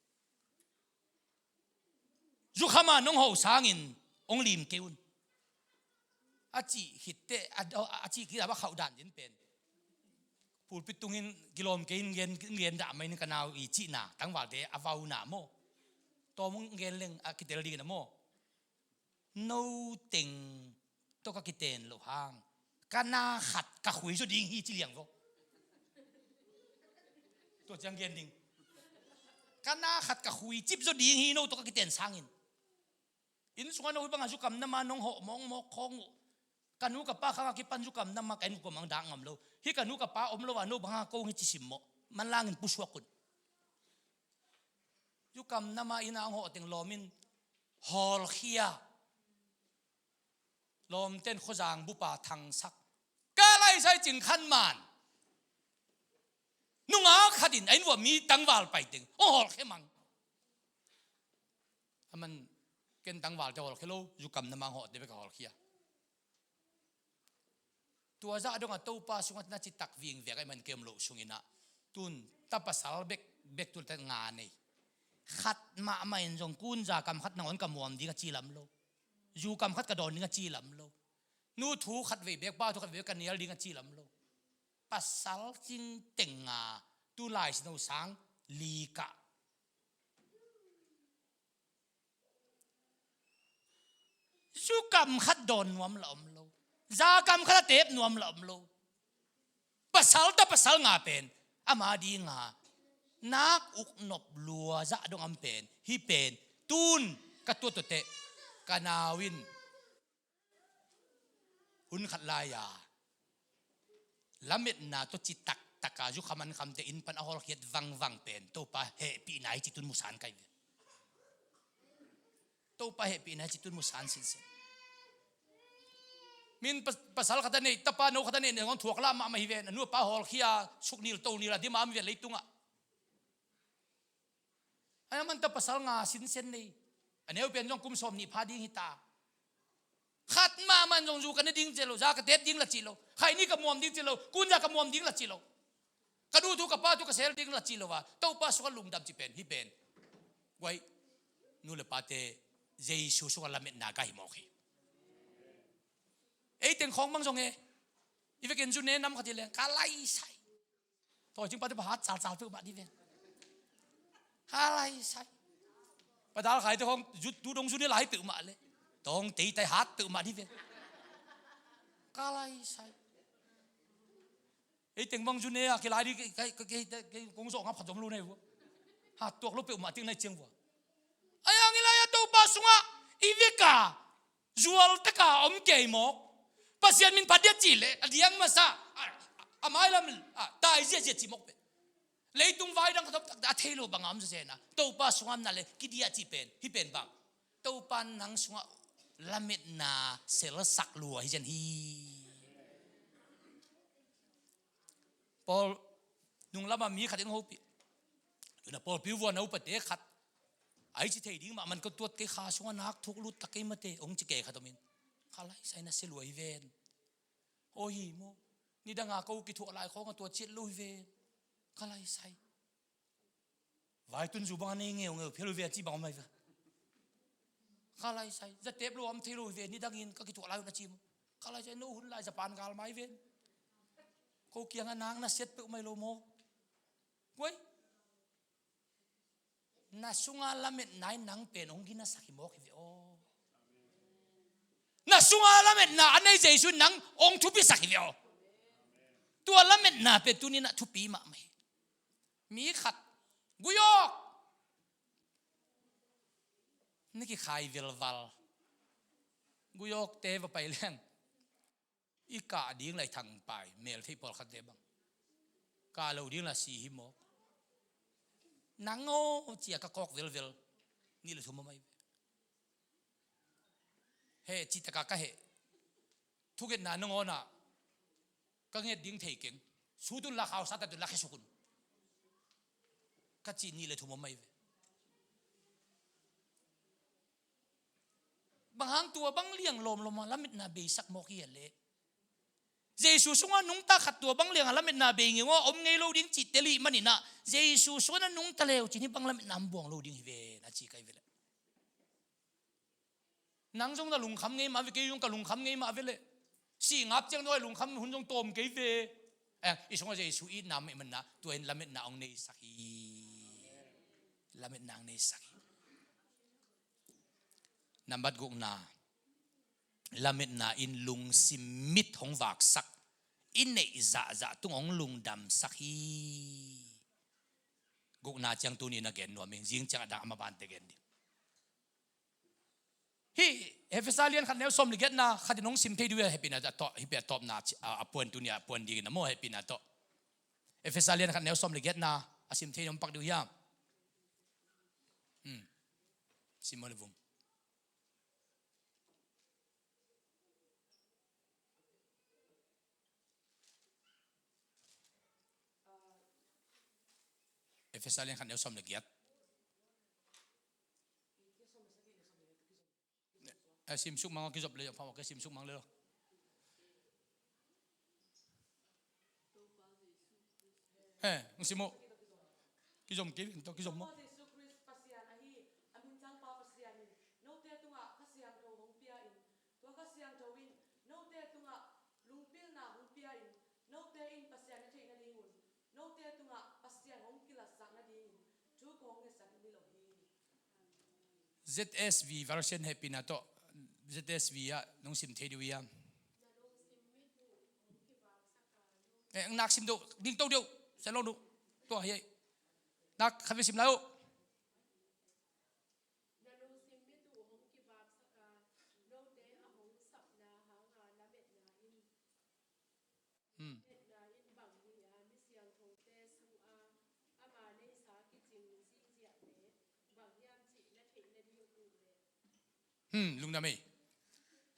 Zukham a nong hawh sangin hong lim kei un. A cih khit teh, a, a cih khit a va khauh dan din pen. Pulpit tungin kilawm kei in gen, gen dah mai in ka nau i cihna, tangvalte a vauna maw. Tawm hong gen leng a kitel dingin a maw. No teng tawh ka kiten loh hang, ka na khat ka khui zaw ding hi ci liang vaw. Tua ciang gen ding. Ka na khat ka khui cip zaw ding hi, no tawh ka kiten sangin. Inn sungah no hih bangah zukham nama nong hawh mawkmawk khawng uh. Ka nu ka pa khang a kipan zukham nama ka inn kuamah dak ngam lo. Hih ka nu ka pa om lo a no bangah ko hi ci simmawh. Manlangin pusuak un. Zukham nama inn ah hong hawh teng lawm in hawlkhia. Lawmten khuazang bupa thangsak. Ka laisai cing khan man. Nungak khat in a inn uah mi tangval pai teng hong hawlkhia mang. Aman ken tangvalte hawlkhia lo, zukham nama hong hawhte bek a hawlkhia. Tua zah dongah Topa sungah na citak vingvek ahih man kei om loh sungin ah, tun ta pasal bek, bek tu ta nga nei. Khat mahmah in zong kun za kam khat nangawn ka muam ding a ci lam lo. Zu kam khat ka dawn ding a ci lam lo. Nu thu khat vei bek, pa thu khat vei bek ka nial ding a ci lam lo. Pasal cing teng nga, tu lai sino sang li kah. Zu kam khat dawn nuam la om lo. Za kam khat a tep nuam la om lo. Pasal ta pasal nga pen ama dinga nak uk nop lua zah dong am pen, hih pen tun ka tuat tuateh ka nau in hun khat lai-a lametna tawh ci taktaka zukham an khamte inn pan a hawlkhiat vangvang pen Topa hehpihna hi ci tun musan kai ve. Topa hehpihna hi ci tun musan sinsen. Min pa-, pasal khat a nei, tapa no khat a nei, nang thuak lah mahmah hi ve, a nu a pa hawlkhia, suknil tonil a dim a om hi ve leitungah. Ai, a man ta pasal nga sinsen nei. A neu pen zong kum sawm nih pha ding hi ta. Khat mahmah in zong zu ka ne ding ci lo, za ka tep ding la ci lo, khaini ka muam ding ci lo, kun za ka muam ding la ci lo. Ka nu thu ka pa thu ka sel ding la ci lo a, Topa sungah lungdam ci pen, hih pen. Guai, nu le pate, Jesu sungah lametna ka hi mawk hi. Ei teng khawng bang zong e, i vekin zu ne nam khat hi leng, ka laisai. Tawi cing pate pahat calcal peuhmah dih ven. Ka laisai. Padal khai te khawng zu, tu dong zu ne lai peuhmah le. Tawng tei tai hat peuhmah dih ven. Ka laisai. Ei teng bang zu ne a kilai dih, kei, kei, kei, kei kong zawh ngap khat zom lo ne vua. Hat tuak lo peuhmah ting nai ciang vua. Ai ang i lai a Topa sungah i veka zual taka om kei mawk. Pasian min phat dia cih leh a diang masa, a, a, a mailam, a, tai ziahziah cih mawk pen. Leitung vai dang khat om taktak a thei lo banga om sasena. Topa sungah om na le kidiah cih pen, hih pen bang. Topa nang sungah lametna selsak lua hi zen hi. Paul nung lamah mi khat in hopih. Tuna pawlpi uh vua na upate khat. Ai ci thei ding mah man ko tuat kei kha sungah nak thuk lut tak kei mate, hong ci kei khat om in. Ka laisai na sia lua hi ven. Aw hi maw. Nidanga ko kithuah lai khawng a tua ciat lo hi ven. Ka laisai. Vaitun zu bang a nei ngeungeu phel uh ve a ci bang om ai ve. Ka laisai, za tep lo om thei lo hi ve, nidangin ka kithuah lai hun a ci maw. Ka laisai, no hun lai Japan gal mai ven. Ko kiang a nang na siat peuh mai lo maw. Guai. Na sunga lametna in nang pen hong ginasak hi mawk hi ve aw. Na sunga lametna a nei Jesu in nang hong thupisak hi ve aw. Tua lametna pen tunin a thupi mahmah hi. Mi khat, guyawk. Na kikhai velval. Guyawkte va pai leng. I kah ding lai thangpai, mel theih pawlkhatte bang. Kah lo ding la si hi mawk. Nang aw cia ka kawk velvel. Nih le thum a mai ve. Heh, cih taka ka heh. Thungetna nangawnah ka nget ding thei keng. Sutun la khausa tatun la khesukun. Ka cih nih le thum om mai ve. Bang hang tua bang liang lawmlawm a lametna beisak mawk hi a leh? Jesu sungah nungta khat tua bang liang a lametna bei ngeu a om ngei lo ding cih tel i hih manin ah, Jesu sungah na nungta leu cin hih bang lametna om buang lo ding hi ve, na ci kai ve leh. Nang zong na lungkham ngei mah ve, kei zong ka lungkham ngei mah ve leh. Sih ngap ciang zong a lungkham hun zong tawm kei ve. Eh, i sungah Jesu itna om i hih manin ah, tua in lametna hong neisak hi. Lametna hong neisak hi. Nambat gukna, lametna in lungsim mit hong vaksak, i neih zahzah tung hong lungdamsak hi. Gukna ciang tuni na gen nuam ing, zing ciang a dang a mabante gen ding. Hih Efesa lian khat neu sawm le giatna khat in hong sim thei dih uh hia, hehpihna tawh, hih pen a tawpna ci-, a, a puan tuni a puan dingin a maw, hehpihna tawh. Efesa lian khat neu sawm le giatna a sim thei ding hong pak dih uh hiam? Hmm. Sim maw le vum. Efesa lian khat neu sawm le giat. Eh, sim suk mang, kizop le, pa, okay, sim suk mang le lo. Eh, hong sim uh. Kizom kei, kizom maw. Jesu Khrist Pasian ahi a minthanpa Pasian in note tungah Kha Siangtho hong pia in, tua Kha Siangtho in note tungah lungpilna hong pia in, note in Pasian na theih nadingun, note tungah Pasian hong kilatsak nadingin thu kong ngetsak hi lo hi. Z S V version, hehpihna tawh Z S V ah nong sim thei dih uh hiam? Eh, nak sim deuh, ding to deuh, sa lo deuh. Tua hi. Nak khat vei sim lai uh. Na lungsim mit uh hong kivaksak a, note a hong sapna hanga lametna in, hmm, lametna in bang hi a, mi siangthote sunga ama neihsa kicing zihziahte bang hiam cih na theih nading uh leh. Hmm, lungdam ei.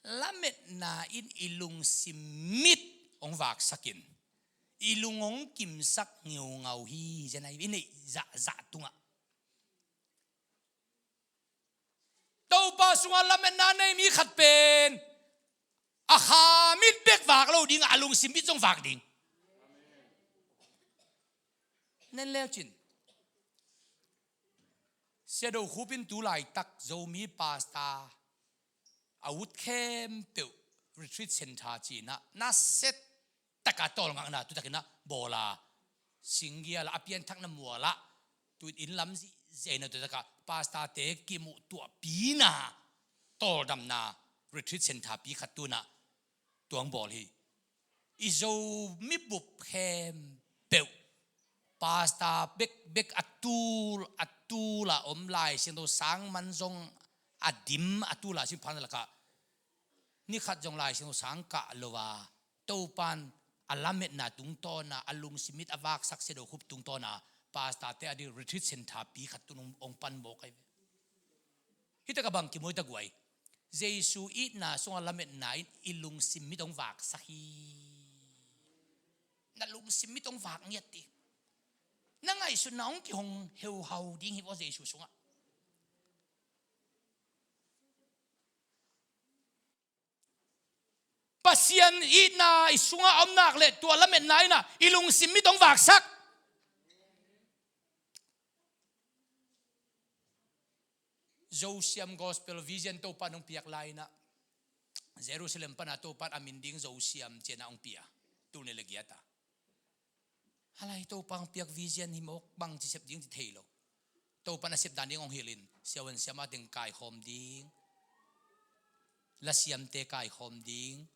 Lametna in i lungsim mit hong vaksak in, i lung hong kimsak ngeungau hi, zen ai, i neih zahzah tungah. Topa sungah lametna nei mi khat pen a kha mit bek vak lo ding, a lungsim mit zong vak ding. Nen leu cin. Sia Do Khup in tu laitak Zomi pastor a ut khempeuh retreat center ci-in ah, nasia taka tawlngakna tu takin ah bawl a, singgial a, a pianthakna mual ah, tu inn lam zihziah in ah, tu takah pastorte kimuhtuahpihna, tawldamna retreat center pi khat tu-in ah tua hong bawl hi. I Zomi bup khempeuh, pastor bekbek a tul, a tul a om, Lai Siangtho sang man zong a dim, a tul a sim phan lakah, ni khat zong Lai Siangtho sang kah lo a, Topa'n a lametna tungtawn a, a lungsim mit a vaksak Sia Do Khup tungtawn a, pastorte ading retreat center pi khat tu-in hong, hong pan mawk ahi ve. Hih takah bang kimu i ta guai? Jesu itna sungah lametna in i lungsim mit hong vaksak hi. Na lungsim mit hong vak ngiat hi. Na ngaihsutna hong kihong heuhau ding hi vaw Jesu sungah. Pasian itna i sungah om nak leh tua lametna in ah i lungsim mit hong vaksak. Zosiam gospel vision Topa'n hong piak lai-in ah, Jerusalem pan a Topa'n a min ding Zosiam ci-in ah hong pia. Tul nih le giat a. A lai Topa hong piak vision hi mawk, bangci sep ding ci thei lo. Topa'n a sep dan ding hong hilh in, siavuan siamah teng kaikhawm ding, lasiamte kaikhawm ding,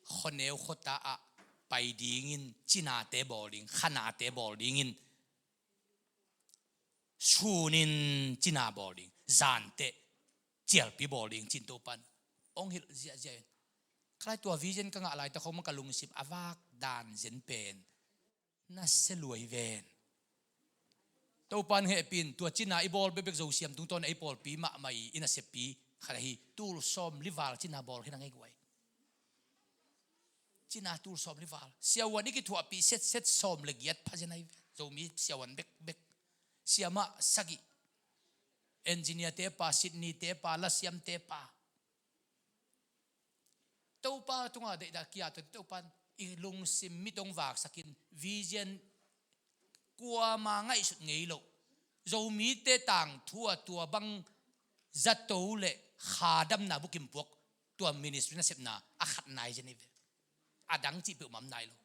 khuaneu khuata ah pai dingin, cinate bawl ding, khanate bawl dingin, sunin cina bawl ding, zan teh cialpi bawl ding ci-in Topa'n hong hilh ziahziah in. Kha lai tua vision ka ngah laitak khong ka lungsim a vak dan zen pen nasia lua hi ven. Topa'n hehpih in tua cina i bawl bekbek Zosiam tungtawn a i pawlpi mahmah i naseppi khat ahi tul sawmli val cina bawl khin a ngei guai. Cina tul sawmli val. Siavuan i kithuahpih setset sawm le giat pha zen ahi ve. Zomi siavuan bekbek. Siamah sagih. Engineer te pa, Sydney te pa, lasiam te pa. Topa tungah deihdah kia tawh Topa in i lungsim mit hong vaksakin vision kuama ngaihsut ngei lo. Zomite tangthu a tua bang zato le khadamna bukim puak tua ministry nasepna a khat nai zen hi ve. A dang cih peuhmah om nai lo.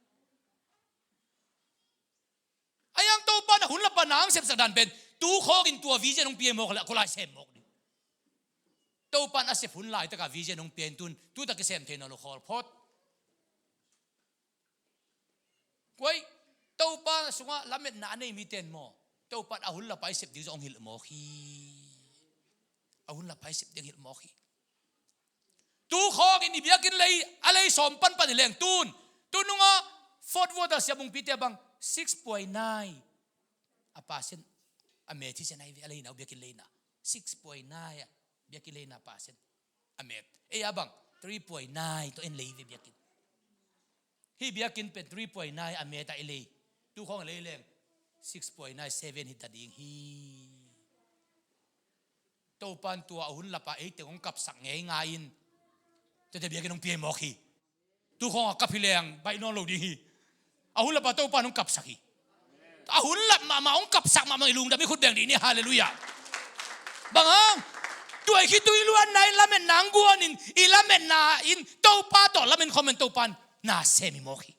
A yang Topa in a hun lapa nang sepsak dan pen tu khawngin tua vision hong pia mawk le a kua lai sem mawk ding. Topa in a sep hun laitakah vision hong pia in tun tuta kisem thei nawn lo khawl phot. Kuai, Topa sungah lametna a nei mite in maw, Topa in a hun lapa i sep ding zong hong hilh mawk hi. A hun lapa i sep ding hilh mawk hi. Tu khawngin i biakinn lei a lei sawm panpan i leng tun tu nungah Fort Worth a siamungpite a bang six point nine a percent a met hi zen ahi ve. A leina uh biakinn leina six point nine a biakinn leina percent a met. Ei a bang three point nine tawh en lei ve biakinn. Hih biakinn pen three point nine a met a i lei. Tu khawng a lei leng six point nine seven hi ta ding hi. Topa in tua a hun lapa ei teng hong kapsak ngei ngai in. Tete biakinn hong pia mawk hi. Tu khawng a kap hi leng baih nawn lo ding hi. A hun lapa Topa in hong kapsak hi. A hun lap mahmah hong kapsak mahmah i lungdam i khut beng dih ni. Halleluiah. Bang hang? Tua i khitui luanna in lametna hong guan in i lametna in Topa tawh lamen khawm in Topa in na sem hi mawk hi.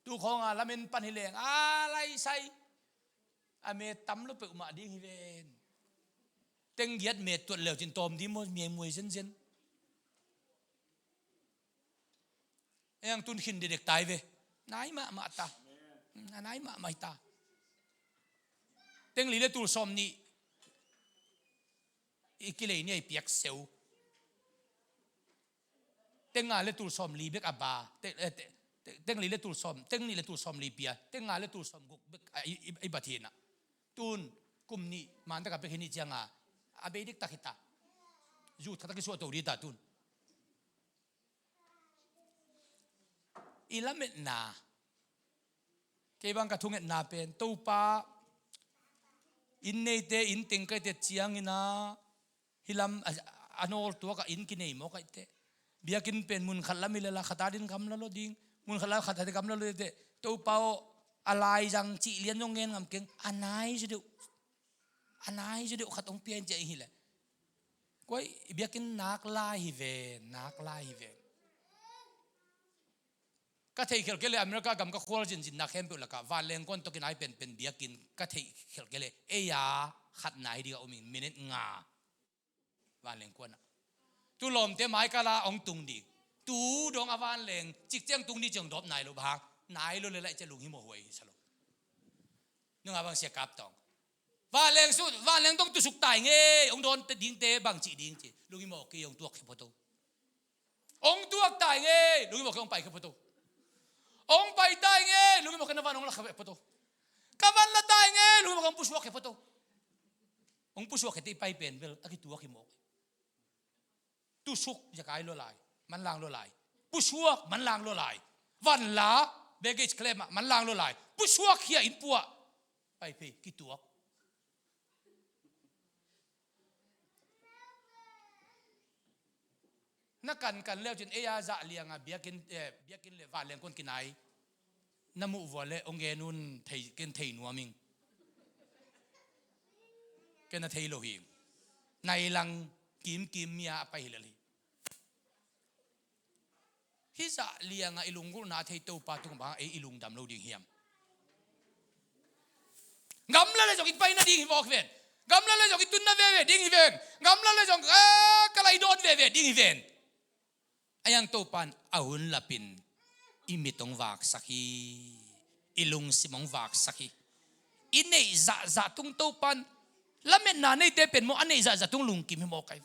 Tu khawng a lamen pan hi leng a laisai a met tam lo peuhmah ding hi ven. Teng giat met tuat leucin tawm ding maw, miaimuai zenzen. Eng tun khin dedek tai ve. Nai mahmah ta. A nai mahmah hi ta. Teng li le tul sawm nih i kilei ni a i piak seu. Teng nga le tul sawm li bek a ba. Te-, eh, te-, te-, teng li le tul sawm, teng nih le tul sawm li pia. Teng nga le tul sawm guk bek a i, i, i bat hi na. Tun kum nih man taka bek hi ni cianga a bei diktak hi ta. Zu thaktak i suahto dih ta tun. I lametna. Kei bang ka thungetna pen Topa inn neite inn teng kaite ciangina hih lam a, a nawl tuakah inn kinei maw kaite. Biakinn pen mun khat lam i lela khat a din gamla lo ding. Mun khat lam khat a din gamla lo ding te. Topa aw a laizang cih lian zong ngen ngam keng. A nai zaw deuh. A nai zaw deuh khat hong pia in ciah ing hi le. Kuai biakinn nak lai hi ven, nak lai hi ven. Ka theih khelh kei le America gam ka khual zinzinna khempeuh lakah vanleng kuan tawh kinai penpen biakinn ka theih khelh kei le ei a khat nai ding a um in minute nga. Vanleng kuanah tu lawmte maikala hong tung ding. Tu dong a vanleng cikciang tung ding ciang dawp nai lo bang hang nai lo le laih cia lunghimawh huai hi sa lo. Nunga bang sia kap tawng vanleng su vanleng tawng tusuk tai ngei hong dawn dingte bang cih ding ci lunghimawh kei hong tuak hi photo. Hong tuak tai ngei lunghimawh kei hong pai khe photo. Hong pai tai ngei lunghimawh kei na van hong lak khe photo. Ka van la tai ngei lunghimawh kei hong pusuak khe photo. Hong pusuak khe te i pai pen bel a kituak hi mawk. Tusuk zakai lua lai, manlang lua lai. Pusuak manlang lua lai. Vanla baggage claim ah manlang lua lai. Pusuak khia in puah. Pai phei kituak. Na kankan leucin ei a zah lianga biakinn, eh, biakinn le vanleng kuan kinai. Na muh vua le hong gen un thei, ken thei nuam ing. Ken a thei lo hi. Nai lang kimkim mi a pai hi lel hi. Hih zah lianga i lunggulhna a thei Topa tung bang ei i lungdam lo ding hiam? Gamla le zong i paina ding hi mawk hi ven. Gamla le zong i tunna veve ding hi ven. Gamla le zong, eh, ka lai dawn veve ding hi ven. A yang Topa in a hun lapin i mit hong vaksak hi. I lungsim hong vaksak hi. I neih zahzah tung Topa in lametna neite pen maw a neih zahzah tung lungkim hi mawk ai.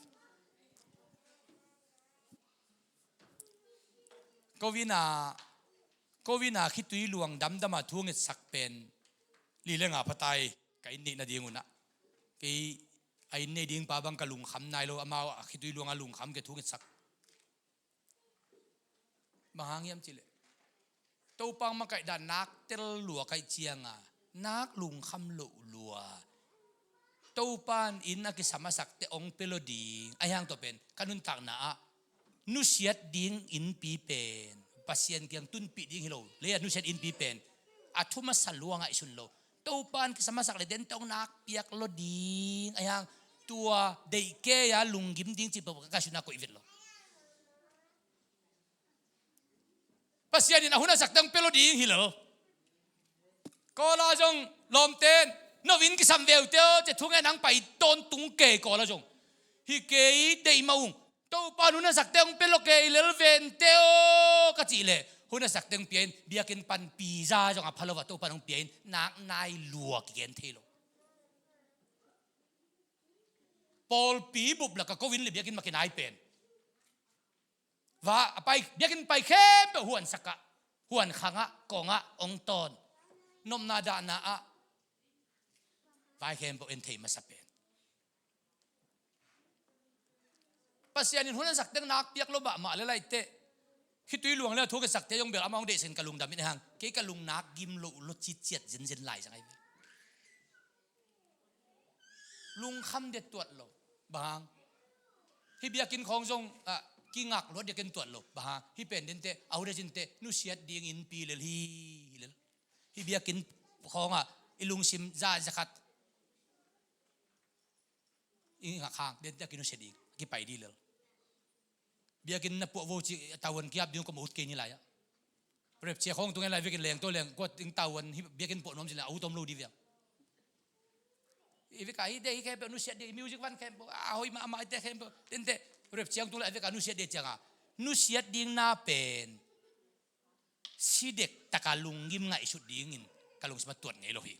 Ko vina, ko vina khitui luang damdama thu ngetsak pen li le nga phatai ka inn neih nading unah. Kei a inn nei ding pa bang ka lungkham nai lo amau a khitui luanga lungkham ke thu ngetsak. Bang hang hiam cileh Topa makaih dan nak tel lua kaih cianga nak lungkham loh lua. Topan inn a kisam a sakte hong pia lo ding. Ahi hang tua pen ka nuntakna ah nusiat ding innpi pen Pasian kiang tunpih ding hi lo. Lei a nusiat innpi pen a thu masa lua ngaihsun lo. Topan kisam a sak le dente hong nak piak lo ding. Ahi hang tua deih kei a lunggim ding cih peuh ka ngaihsutna koih vet lo. Pasian in a hun a sakte hong pia lo ding hi lo. Kawl ah zong lawmten, no inn kisam ve uh teh aw, ci-a thungen, hong pai tawntung kei, Kawl ah zong. Hi kei, deih mah ung. Topan hun a sakte hong pia lo kei lel vente aw, ka cih leh hun a sakte hong pia in, biakinn pan pizza zong a pha lo a Topan hong pia in, nak nai lua kigen thei lo. Pawlpi bup lak a ko inn le biakinn mah kinai pen. Va, a pai, biakinn pai khempeuh huan sak ah, huan khang ah, kong ah hong tawn. Nopna dahna ah vai khempeuh en thei masa pen. Pasian in hun a sakte hong nak piak lo mahmah le lai teh, khitui luang le a thu a kisakte zong bel amah hong deihsak in ka lungdam in, ahi hang kei ka lung nak gim loh lo citciat zenzen lai zang ahi ve. Lungkham dia tuat lo. Bang hang? Hih biakinn khawng zong, ah, kingak luat dia ken tuat lo. Bang hang? Hih pen dente, a hun a sinte nusiat ding innpi lel hi, hi lel. Hih biakinn khawng ah i lungsim za, za khat i ngak hang dente a kinusia ding, a kipai ding lel. Biakinn na puah vo ci, a tauan kiap ding kua mah ut kei ni lai ah. Rapture khawng tung en lai vekin leng tawh leng kua ding tauan hih biakinn puah nuam ci leng a ut om lo ding ve. I vek a hih dei khempeuh nusiat ding, music van khempeuh a hoih mahmah, ite khempeuh dente rapture khawng tung lai a vek a nusiat ding ciang a, nusiat ding na pen si dek taka lunggim ngaihsut dingin ka lungsim ah tuat ngei lo hi.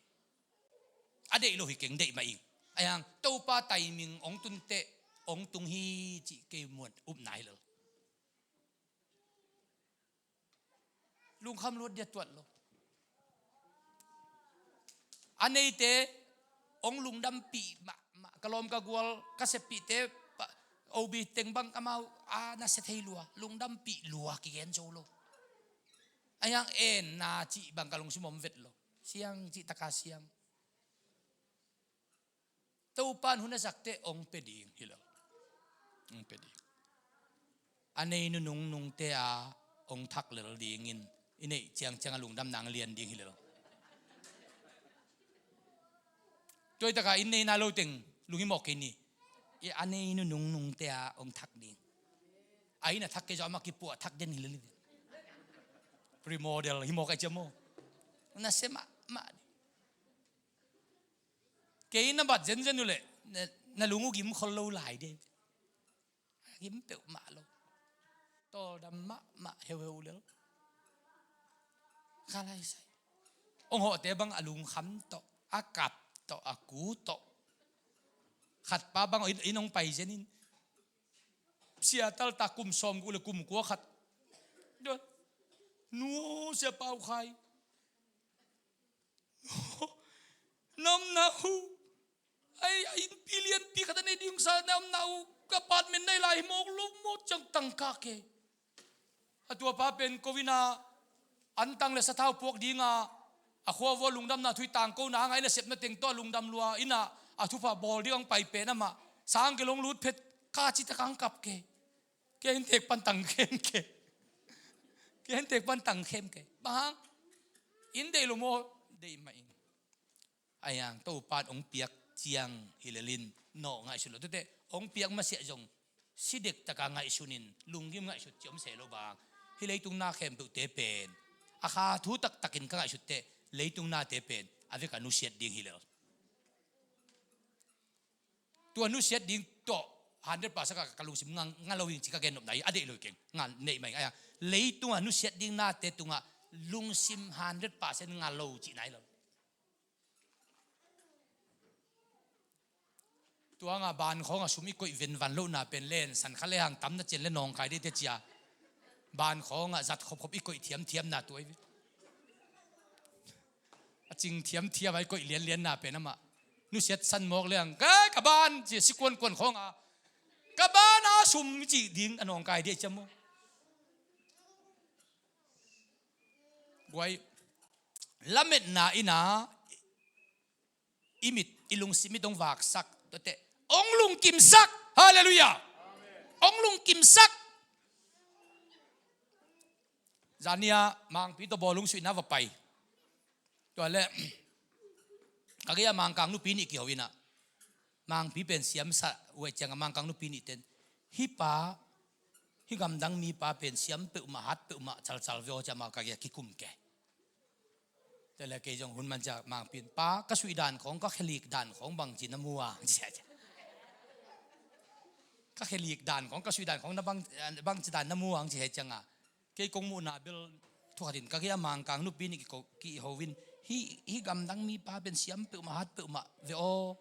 A deih lo hi keng, deih mah ing. Ahi hang Topa timing hong tun teh hong tung hi cih kei muan upna hi lo. Lungkham luat dia tuat lo. A neite hong lungdampih mahmah, ka lawm ka gual ka seppihte, pa, O B teng bang amau a nasia thei lua, lungdampih lua kigen zo lo. Ahi hang enna cih bang ka lungsim om vet lo. Siang cih taka siang. Topan hun a sakte hong pia ding hi lo. Hong pia ding. A nei nunung nungte a hong thak lel dingin i neih ciangciang a lungdamna hong lian ding hi lo. Tua hi taka inn neina lo teng lunghimawh kei ni. I a nei nunung nungte a hong thak ding. A inn a thak kei zong amah kipuah thak den hi lel hi. Remodel hi mawk a i ciam maw? Nasia mahmah. Kei na bat zenzen uh leh na, na lung uh gim khol lo lai de. Gim peuhmah lo. Tawldam mahmah heuheu lel. Ka lai sai. Hong hawhte bang a lungkham tawh, a kap tawh, a ku tawh. Khatpa bang in, in hong pai zen in. Sia tal ta kum sawm guk le kum kua khat. Nu, Sia Pau Khai. Namna hu. Ai, ai, innpi lianpi khat a nei ding sa namna hu. Ka apartment nei lai hi mawk lo maw ciang tangka kei. A tuapa pen ko inn ah antang le sathau puak ding a, a khua vua lungdamna thu i tangkona hang a inn a sepna teng tawh a lungdam lua, inn ah a thupha bawl ding hong pai pen amah sang kei lo hong lut phet ka ci tak hong kap kei. Kei inn tek pan tang khem kei. Kei inn tek pan tang khem kei. Bang hang? Inn deih lo maw? Deih mah ing. Ahi hang Topan hong piak ciang hi lel in nawh ngaihsun lo. Tuate hong piak masiah zong si dek taka ngaihsun in, lunggim ngaihsut ci om se lo bang. Hih leitung na khempeuhte pen a kha thu taktakin ka ngaihsut teh leitung nate pen a vek a nusiat ding hi lel. Tua nusiat ding tawh hundred percent ka, ka lungsim nga, nga lo ing ci ka gen nopna hi, a deih lo hi keng. Nga neih mai, ahi hang leitung a nusiat ding nate tungah lungsim hundred percent nga lo cihna hi lo. Tua nga ban khawng a sum i koih venvan lohna pen len san kha le hang tam na cian le nawngkai dei te cia. Ban khawng a zat khopkhop i koih thiamthiamna tua i ve. A cing thiamthiam a i koih lianlianna pen amah nusiat san mawk le hang, "Kai, ka ban," ci a si kuankuan khawng a, "Ka ban a sum," i cih ding a nawngkai dei cia maw? Guai, lametna inn a i mit, i lungsim mit hong vaksak. Tuate hong lungkimsak. Halleluiah. Hong lungkimsak. Zania Mangpi tawh bawlung suihna va pai. Tua le ka gei-ah Mangkang nupi nih kiho inah, Mangpi pen siamsa uh ahih ciangah Mangkang nupi nihte in, hih pa, hih gamdang mipa pen siam peuhmah, hat peuhmah, calcal ve aw, ci-a amau ka gei-ah kikum kei. Tua le kei zong hun man ciah Mangpi in, pa, ka suih dan khawng, ka khelik dan khawng bangci na mu a, ci a, ka khelik dan khawng, ka suih dan khawng na bang, bangci dan na mu a, ci a, ciangah kei kong muhna bel thu khat in ka gei-ah Mangkang nupi nih kiho in, hih, hih gamdang mipa pen siam peuhmah, hat peuhmah ve aw,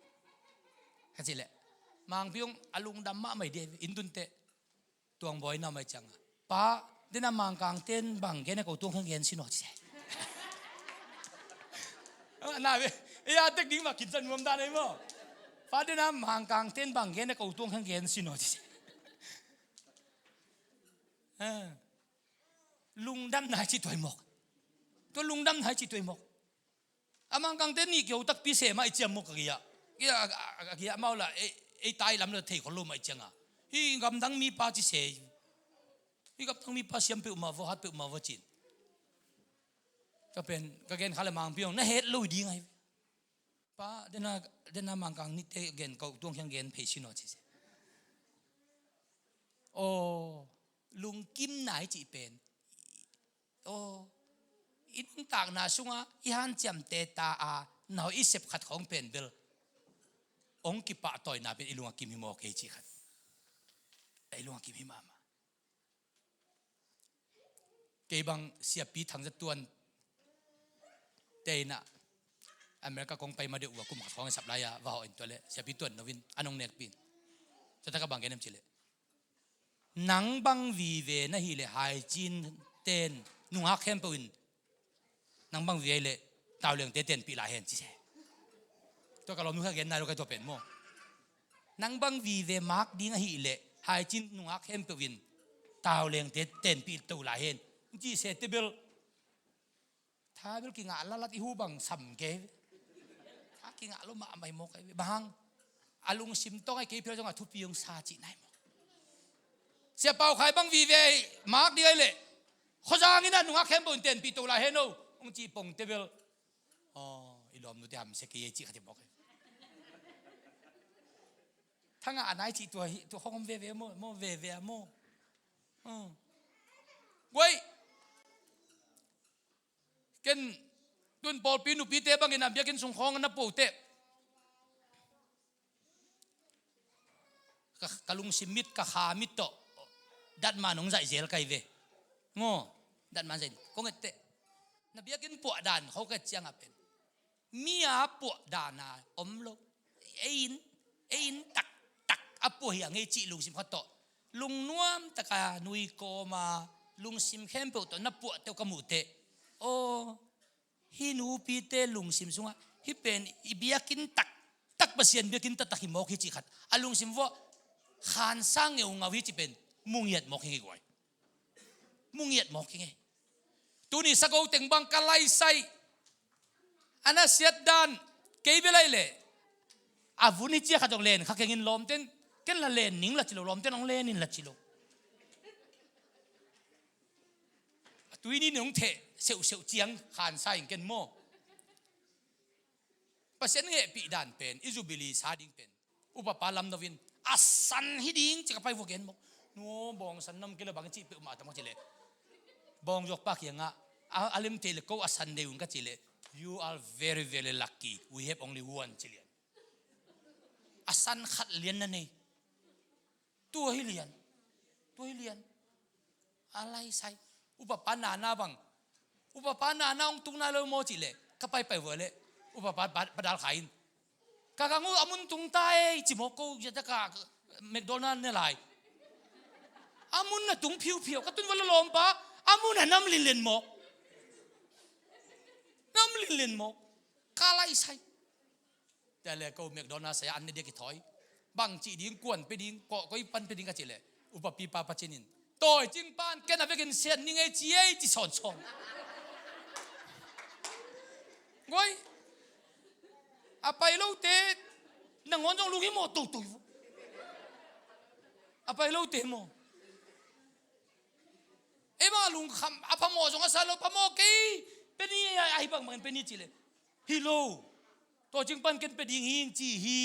ka cih leh Mangpi hong a lungdam mahmah hi dih. Inn tun teh Tuang Bawi na mai ciangah, pa, dena Mangkangte in bang gen a, ko Tuang Khang gen sin aw, ci. Na ve, ei a tek ding mah kinsa nuam dan ei maw. Pa, dena Mangkangte in bang gen a, ko Tuang Khang gen sin aw, ci. Lungdamna i cih tuai mawk. Tua lungdamna i cih tuai mawk. A Mangkangte nih kiho takpi se mah i ciam mawk a gei-ah. Gei-ah, a, a, a gei-ah amau lah ei, ei tai lam lah thei khol lo mah i ciangah, hih gamdang mipa ci se, hih gamdang mipa siam peuhmah vua, hat peuhmah vua, ci-in. Ka pen ka gen kha le Mangpi hong na het lo ding ahi. Pa, dena, dena Mangkang nihte gen, ko Tuang Khang gen phei sin aw, ci se. Aw, lungkimna i cih pen, aw, i nuntakna sungah i hanciamte ta a, na hoih i sep khat khawng pen bel hong kipahtawina pen i lungah kim hi mawk hi, ci khat. I lungah kim hi mahmah. Kei bang Siapi Thang Za Tuan te inah America kong pai ma deuh uh a, kum khat khawng i sap lai-a va hawh in, tua le Siapi Tuan No in a nong nekpi in, tua tak a bang gen em cih leh, nang bang vive na hih leh Haicin ten nungak khempeuh in nang bang vive leh Taulengte tenpih lai hen, ci se. Tua ka lawmnu kha gen nai lo kai tua pen maw. Nang bang vive mak ding ahih leh Haicin nungak khempeuh in Taulengte tenpih to lai hen, ci se te bel. Tha bel kingah lalat i hu bang sam kei. Tha kingah lo mahmah hi mawk ai ve. Bang hang? A lungsim tawng ai kei phial zongah thupi hong sa cih nai mawk. Sia Pau Khai bang vive mak ding ai leh Khawzang inah nungak khempeuh in tenpih to lai hen o, hong cih pongte bel, aw, i lawmnute hamsia kei ei cih khat hi mawk ai. Thangah a nai cih tua hi, tua khawng om veve maw, maw veve a maw. Guai. Ken tun pawlpi nupite bangin a biakinn sung khawng na puah uh teh, ka, ka lungsim mit, ka kha mit tawh datman hong zaih zel kai ve. Ngo, datman zaih kong et teh, na biakinn puah dan khawng ka et ciangah pen mi a puah dana om lo. Ei in, ei in taktak a puah hi a ngei cih lungsim khat tawh, lungnuam taka nui kawma lungsim khempeuh tawh na puahte uh ka muhteh, aw, hih nupite lungsim sungah hih pen i biakinn taktak, Pasian biakinn taktak hi mawk hi cih khat a lungsim vuah khansa ngeungau hi cih pen mu ngiat mawk hi ngei guai. Mu ngiat mawk hi ngei. Tuni sago teng bang ka laisai a na siat dan kei bia lai leh a vun hi ciah khat zong len kha kengin lawmten, ken la len ning la ci lo, lawmten hong len in la ci lo. A tui ni nong theh seuhseuh ciang khansa in ken maw. Pasian hehpih dan pen i Jubilee sa ding pen upapa lam no in a san hi ding ci ka pai vua gen mawk. Nuaw bawng san nam kei lo bang cih peuhmah tam ka cih leh, bawng zuakpa kiangah a, a lim thei le ko a san dei un ka cih leh, you are very, very lucky, we have only one ci lian. A san khat lian na nei. Tua hi lian. Tua hi lian. A laisai. Upapa nana bang, upapa nana hong tung nai lo maw cih leh ka paipai vua leh upapa pa, pa dal kha in, ka gang uh a mun tung ta ei ci mawk ko. Zia taka McDonald ne lai. A mun na tung phiuphiu, ka tun vua lawmpa, a mun a nam linlen mawk. Nam linlen mawk. Ka laisai. Tua le ko McDonald saya an ne dia kithawi. Bang cih ding, kuan pe ding, kawh koi pan pe ding ka cih leh upapipa pacin in, tawi cing pan ken a vekin sian ning ei ci ei ci sawnsawn. Guai. A pai lote nangawn zong lunghimawh toto hi vo. A pai lote maw? Ei bang a lungkham a phamawh zong a sa lo, phamawh kei, pia ni, a hi bangbangin pia ni ci leh, hi lo, tua cing pan ken pia ding hi ing ci hi.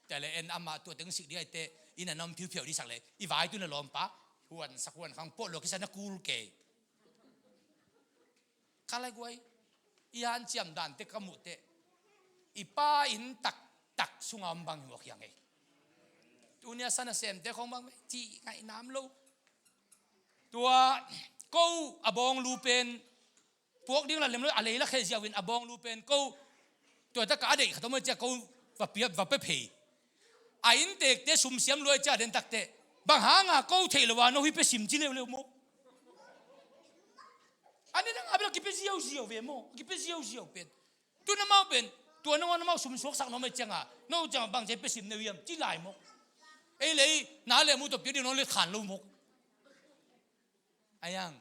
Tua leh en amah tua teng sik ding ahih teh inn ah na om phiuphiau dih sak leh i vai tu na lawmpa huan sak huan khang pawh lua kisa na kul kei. Ka lai guai, i hanciam dante ka muh teh i pa inn taktak sunga om bang hi mawk hiang ei. Tuni a sa nasemte khong bang cih ngaih nam lo. Tua ko a bawng lu pen puak ding la lem lo, a lei la kheh ziau in a bawng lu pen ko tua tak a deih khat om a cia ko va pia, va pia phei. A inntekte sumsiam luai cia den takteh bang hanga ko theih lo a no hi pia sim ci leuleu maw? A ni dang a bel a kipia ziauziau ve maw? A kipia ziauziau pen. Tu na mau pen tua na ngau na mau sumsuaksak no mai cianga no cianga bang cia pia sim neu hiam ci lai maw? Ei lei na le mu tua pia ding no le khan lo maw? A yang,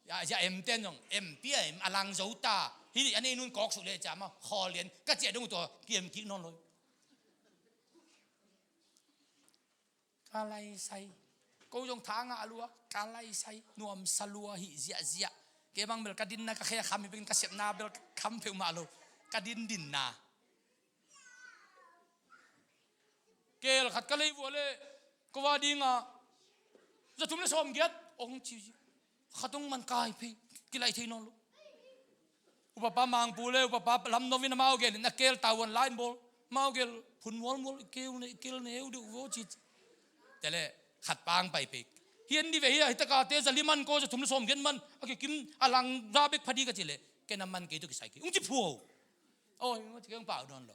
ya, ya em ten zong em pia em a lang zo ta. Hi a nei nun kawk suk le cia ma khawl lian ka cia dong tua kiam kik nawn lo. Ka lai sai. Ko zong tha ngah lua, ka lai sai. Nuamsa lua hi ziahziah. Kei bang bel ka dinna ka khe kham hi bekin ka sepna bel kham peuhmah lo. Ka din dinna. Kel khat ka lei vua le, ko va dinga za thum le sawm giat ong ci. Khat ong man kai phei, kilai thei nawn lo. Upapa Mangpu le upapa Lamnovin amau gelin a kel tauan lain bawl, amau gel phun mualmual, i kel ne, i kel neu deuh vo ci. Tele khat pang pai phei. Hian di ve hi a, hi takate za li man ko, za thum le sawm giat man a kikim a lang za bek phadi ka ci le, ken a man kei tu kisai kei ung ci phuau. Oi, ung ci kei ung pau nawn lo.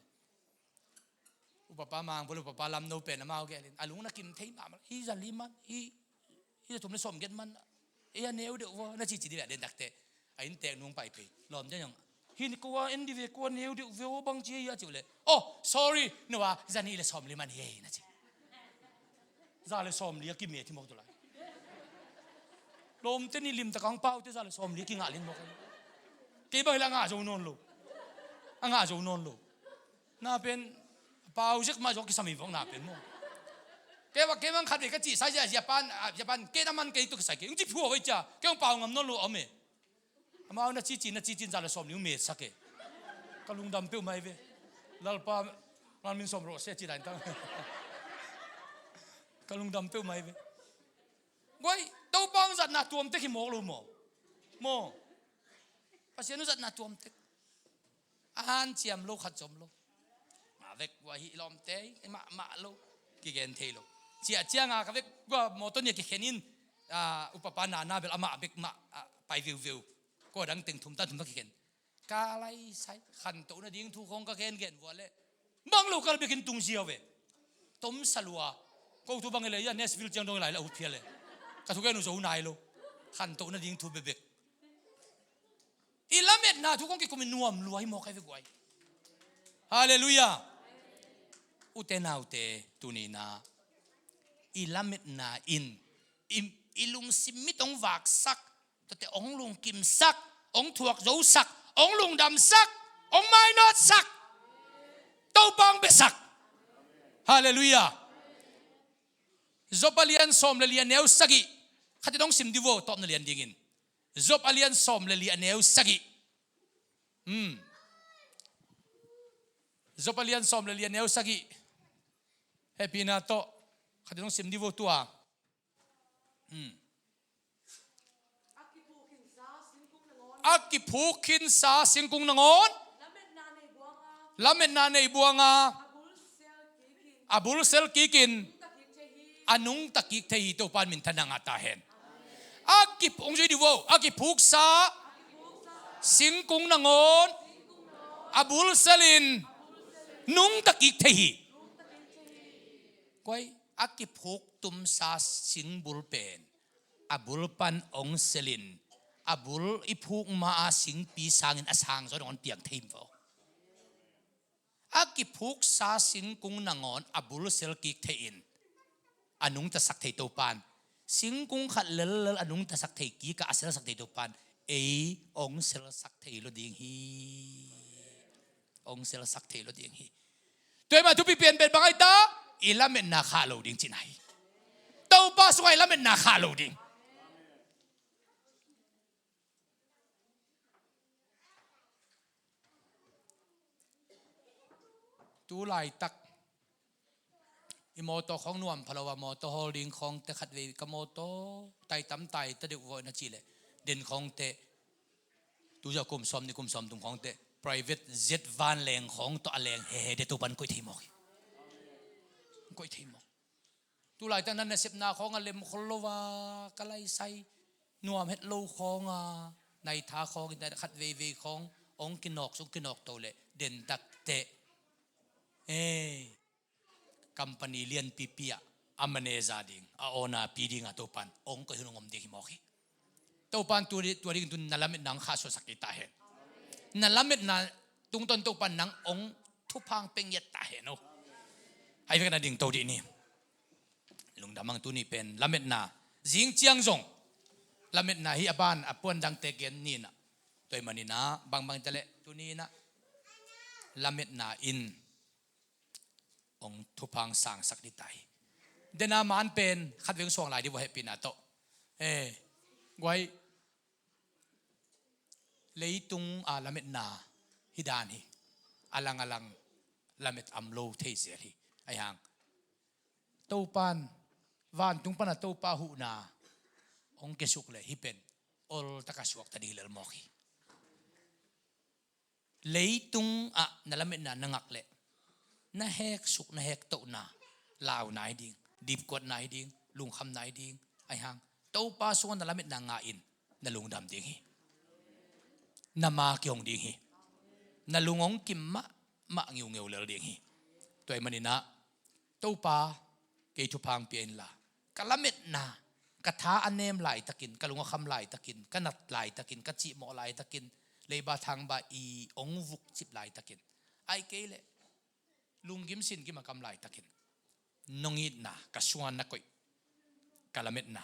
Upapa Mangpu le upapa Lamno pen amau gelin a lung na kim thei mahmah. Hi za li man, hi, hi za thum le sawm giat man, ei a neu deuh vo na cici di ve a den takte. A inntek nung pai phei lawm den zong hi ni ko a en di ve, ko a neu deuh ve aw bang ci ei a ci uh le, oh sorry, no a za nih le sawm li man hi ei na ci. Za le sawm li a kimet hi mawk tu lai. Lawmte nih limtak ang paute za le sawm li a kingah lin mawk. Kei bang hi le a ngah zo nawn lo. A ngah zo nawn lo. Na pen pau zek mah zong kisam hi vok na pen maw? Kei bang, kei bang khat ve ka cih sai zia, zia pan, a, zia pan kei na man kei tu kisai kei ung ci phuau ei cia kei ung pau ngam nawn lo om e. Amau na cicin, na cicin za le sawm li ung metsak e. Ka lungdam peuh mai ve. Lalpa, Lalmin sawm rawh se ci dain tang. Ka lungdam peuh mai ve. Guai, Topa ung zatna tuamtek hi mawk lo maw? Maw? Pasian ung zatna tuamtek. A hanciam lo khat zom lo. Mah vek gua hi lawmte hi mahmah lo. Kigen thei lo. Ciah cianga ka vek gua mawtaw nia kikhen in, a, upapa nana bel amah bek mah, a, pai viuveu. Ko dang teng thum tan thum tan kikhen. Ka lai sai khantoh nading thu khong ka gen gen vua le bang lo kal bekin tung ziau ve. Tom salua. Ko thu bang le ya Nashville ciang dong lai la u phia le. Ka thu gen u zo nai lo. Khantoh nading thu bebek. I lametna thu kong kikum i nuam lua hi mawk ai ve guai. Halleluiah. Ute naute tunina i lametna in i, i lungsim mit ong vaksak, tuate ong lungkimsak, ong thuak zosak, ong lungdamsak, ong mainawtsak, Topa ong besak. Halleluiah. Job a lian sawm le li a neu sagih. Khatin ong sim di vo tawpna lian dingin. Job a lian sawm le li a neu sagih. Hmm. Job a lian sawm le li a neu sagih. Hehpihna tawh khatin ong sim di vo tua. Hmm. A kiphuk khinsa singkung nangawn lametna nei buanga a bulsel kikin a nungta kik thei hi. Topa in minthanna ngah ta hen. A kip, ong zui di vo, a kiphuksa singkung nangawn a bulselin nungta kik thei hi. Kuai, a kiphuk tumsa singbul pen a bul pan ong selin, a bul i phuk ma a singpi sangin a sang zaw dong ong piang thei vo. A kiphuksa singkung nangawn a bul sel kik thei in a nungtasak thei Topan, singkung khat lellel a nungtasak thei kikah a selsak thei Topan ei ong selsak thei lo ding hi. hong selsak thei lo ding hi. Tua ahih manin thupi pian pen bang ahi ta? I lametna khah lo ding cihna hi. Topa sungah i lametna khah lo ding. Tu laitak i mawtaw khawng nuam pha lo a, mawtaw hawl ding khawngte khatvei ka mawtaw tai tam tai ta deuh vawina cih leh den khawngte, tu zah kum sawm nih kum sawm thum khawngte private jet van leng khawng tawh a leng hehe de, Topa in koih thei mawk hi. Koih thei mawk. Tu laitak na nasepna khawng a lem khol lo a, ka laisai nuam het lo khawng a, naitha khawng in khat veivei khawng hong kinawk suk kinawk to leh den takteh, eh, company lianpipi ah a manager ding, a owner pi ding a Topa in hong koih hun hong om ding hi mawk hi. Topa in tua ding, tua ding tun na lametna hong khahsuahsak kei ta hen. Na lametna tungtawn Topa in nang hong thupha hong pia ngiat ta hen aw. Ahi vek na dingto dih ni. Lungdam hang, tuni pen lametna, zing ciang zong lametna hi a ban a puan dangte gen ni in ah. Tua ahih manin ah bangbang ta leh tuni in ah lametna in hong thupha hong sangsak dih ta hi. Den a man pen khat vei hong suang lai dih vua, hehpihna tawh. Eh, guai, leitung a lametna hi dan hi. A lang a lang lamet om lo thei zel hi. Ahi hang Topa in, vantung pan a Topa huhna hong kiasuk leh hih pen ol tak a suakta ding hi lel mawk hi. Leitung ah na lametna na ngak leh na heksuk na hektohna launa hi ding, dipkuatna hi ding, lungkhamna hi ding. Ahi hang Topa sungah na lametna ngah in, na lungdam ding hi. Na ma kihong ding hi. Na lung hong kim mahmah ngiungeu lel ding hi. Tua ahih manin ah Topa, kei thupha hong pia inla, ka lametna, ka tha a nem laitakin, ka lung a kham laitakin, ka nat laitakin, ka cihmawh laitakin, leiba thangba i hong vukcip laitakin, ahih kei leh lunggim singim a ka om laitakin nong itna ka sungah na koih, ka lametna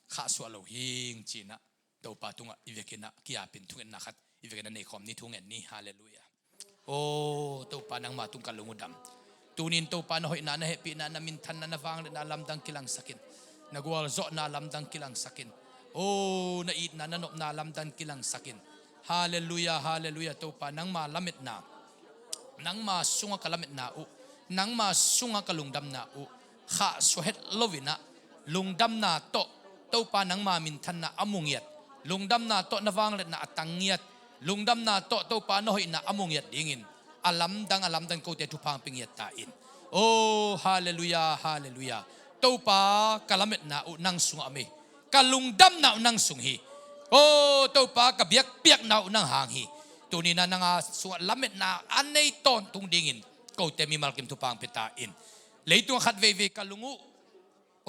khahsuah lo hing ci-in ah Topa tungah i vekin ah ki-apin thungetna khat i vekin ah nei khawm ni. Thungen ni. Halleluiah. Aw Topa, nangma tung ka lung uh dam. Tuni-in Topa, na hoihna, na hehpihna, na minthanna, na vangliatna lamdang kilangsak in. Na gualzawhna lamdang kilangsak in. Aw na itna, na nopna lamdang kilangsak in. Halleluiah, halleluiah. Topa, nangma lametna, nangma sungah ka lametna uh, nangma sungah ka lungdamna uh khahsuah het loin ah, lungdamna tawh Topa nangma minthanna a mu ngiat, lungdamna tawh na vangliatna a tang ngiat, lungdamna tawh Topa na hoihna a mu ngiat dingin a lamdang a lamdang kote thupha hong pia ngiat ta in. Aw halleluiah, halleluiah. Topa, ka lametna uh nang sungah om hi. Ka lungdamna uh nang sung hi. Aw Topa, ka biakpiakna uh nang hang hi. Tuni-in ah nang a sungah lametna a nei tawntung dingin kote mimal kim thupha hong pia ta in. Leitung a khat veivei ka lung uh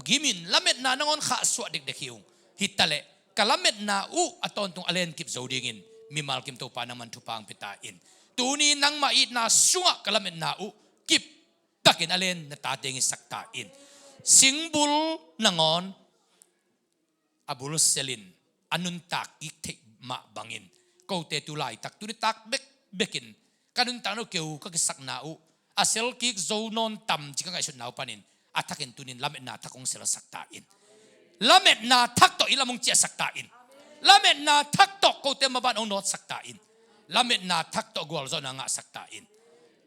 gimin lametna nangawn khahsuah dekdek hi ung. Hi ta leh ka lametna uh a tawntung a lenkip zo dingin mimal kim Topa nangman thupha hong pia ta in. Tuni nangmah itna sungah ka lametna uh kip takin a len na tate hong hisak ta in. Singbul nangawn a bul selin a nuntak kik theih mah bangin kote tu laitak, tuni tak bekbekin ka nuntakna uh keu ka kisakna uh a sel kik zo nawn tam ci ka ngaihsutna uh panin a thakin tuni-in lametna thak hong selsak ta in. Lametna thak tawh i lam hong ciahsak ta in. Lametna thak tawh kote maban hong nawtsak ta in. Lametna thak tawh gualzawhna ngahsak ta in.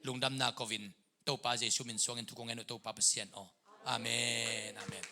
Lungdamna ko-in Topa Jesu min suangin thu kong ngen uh, Topa Pasian aw. Amen. Amen.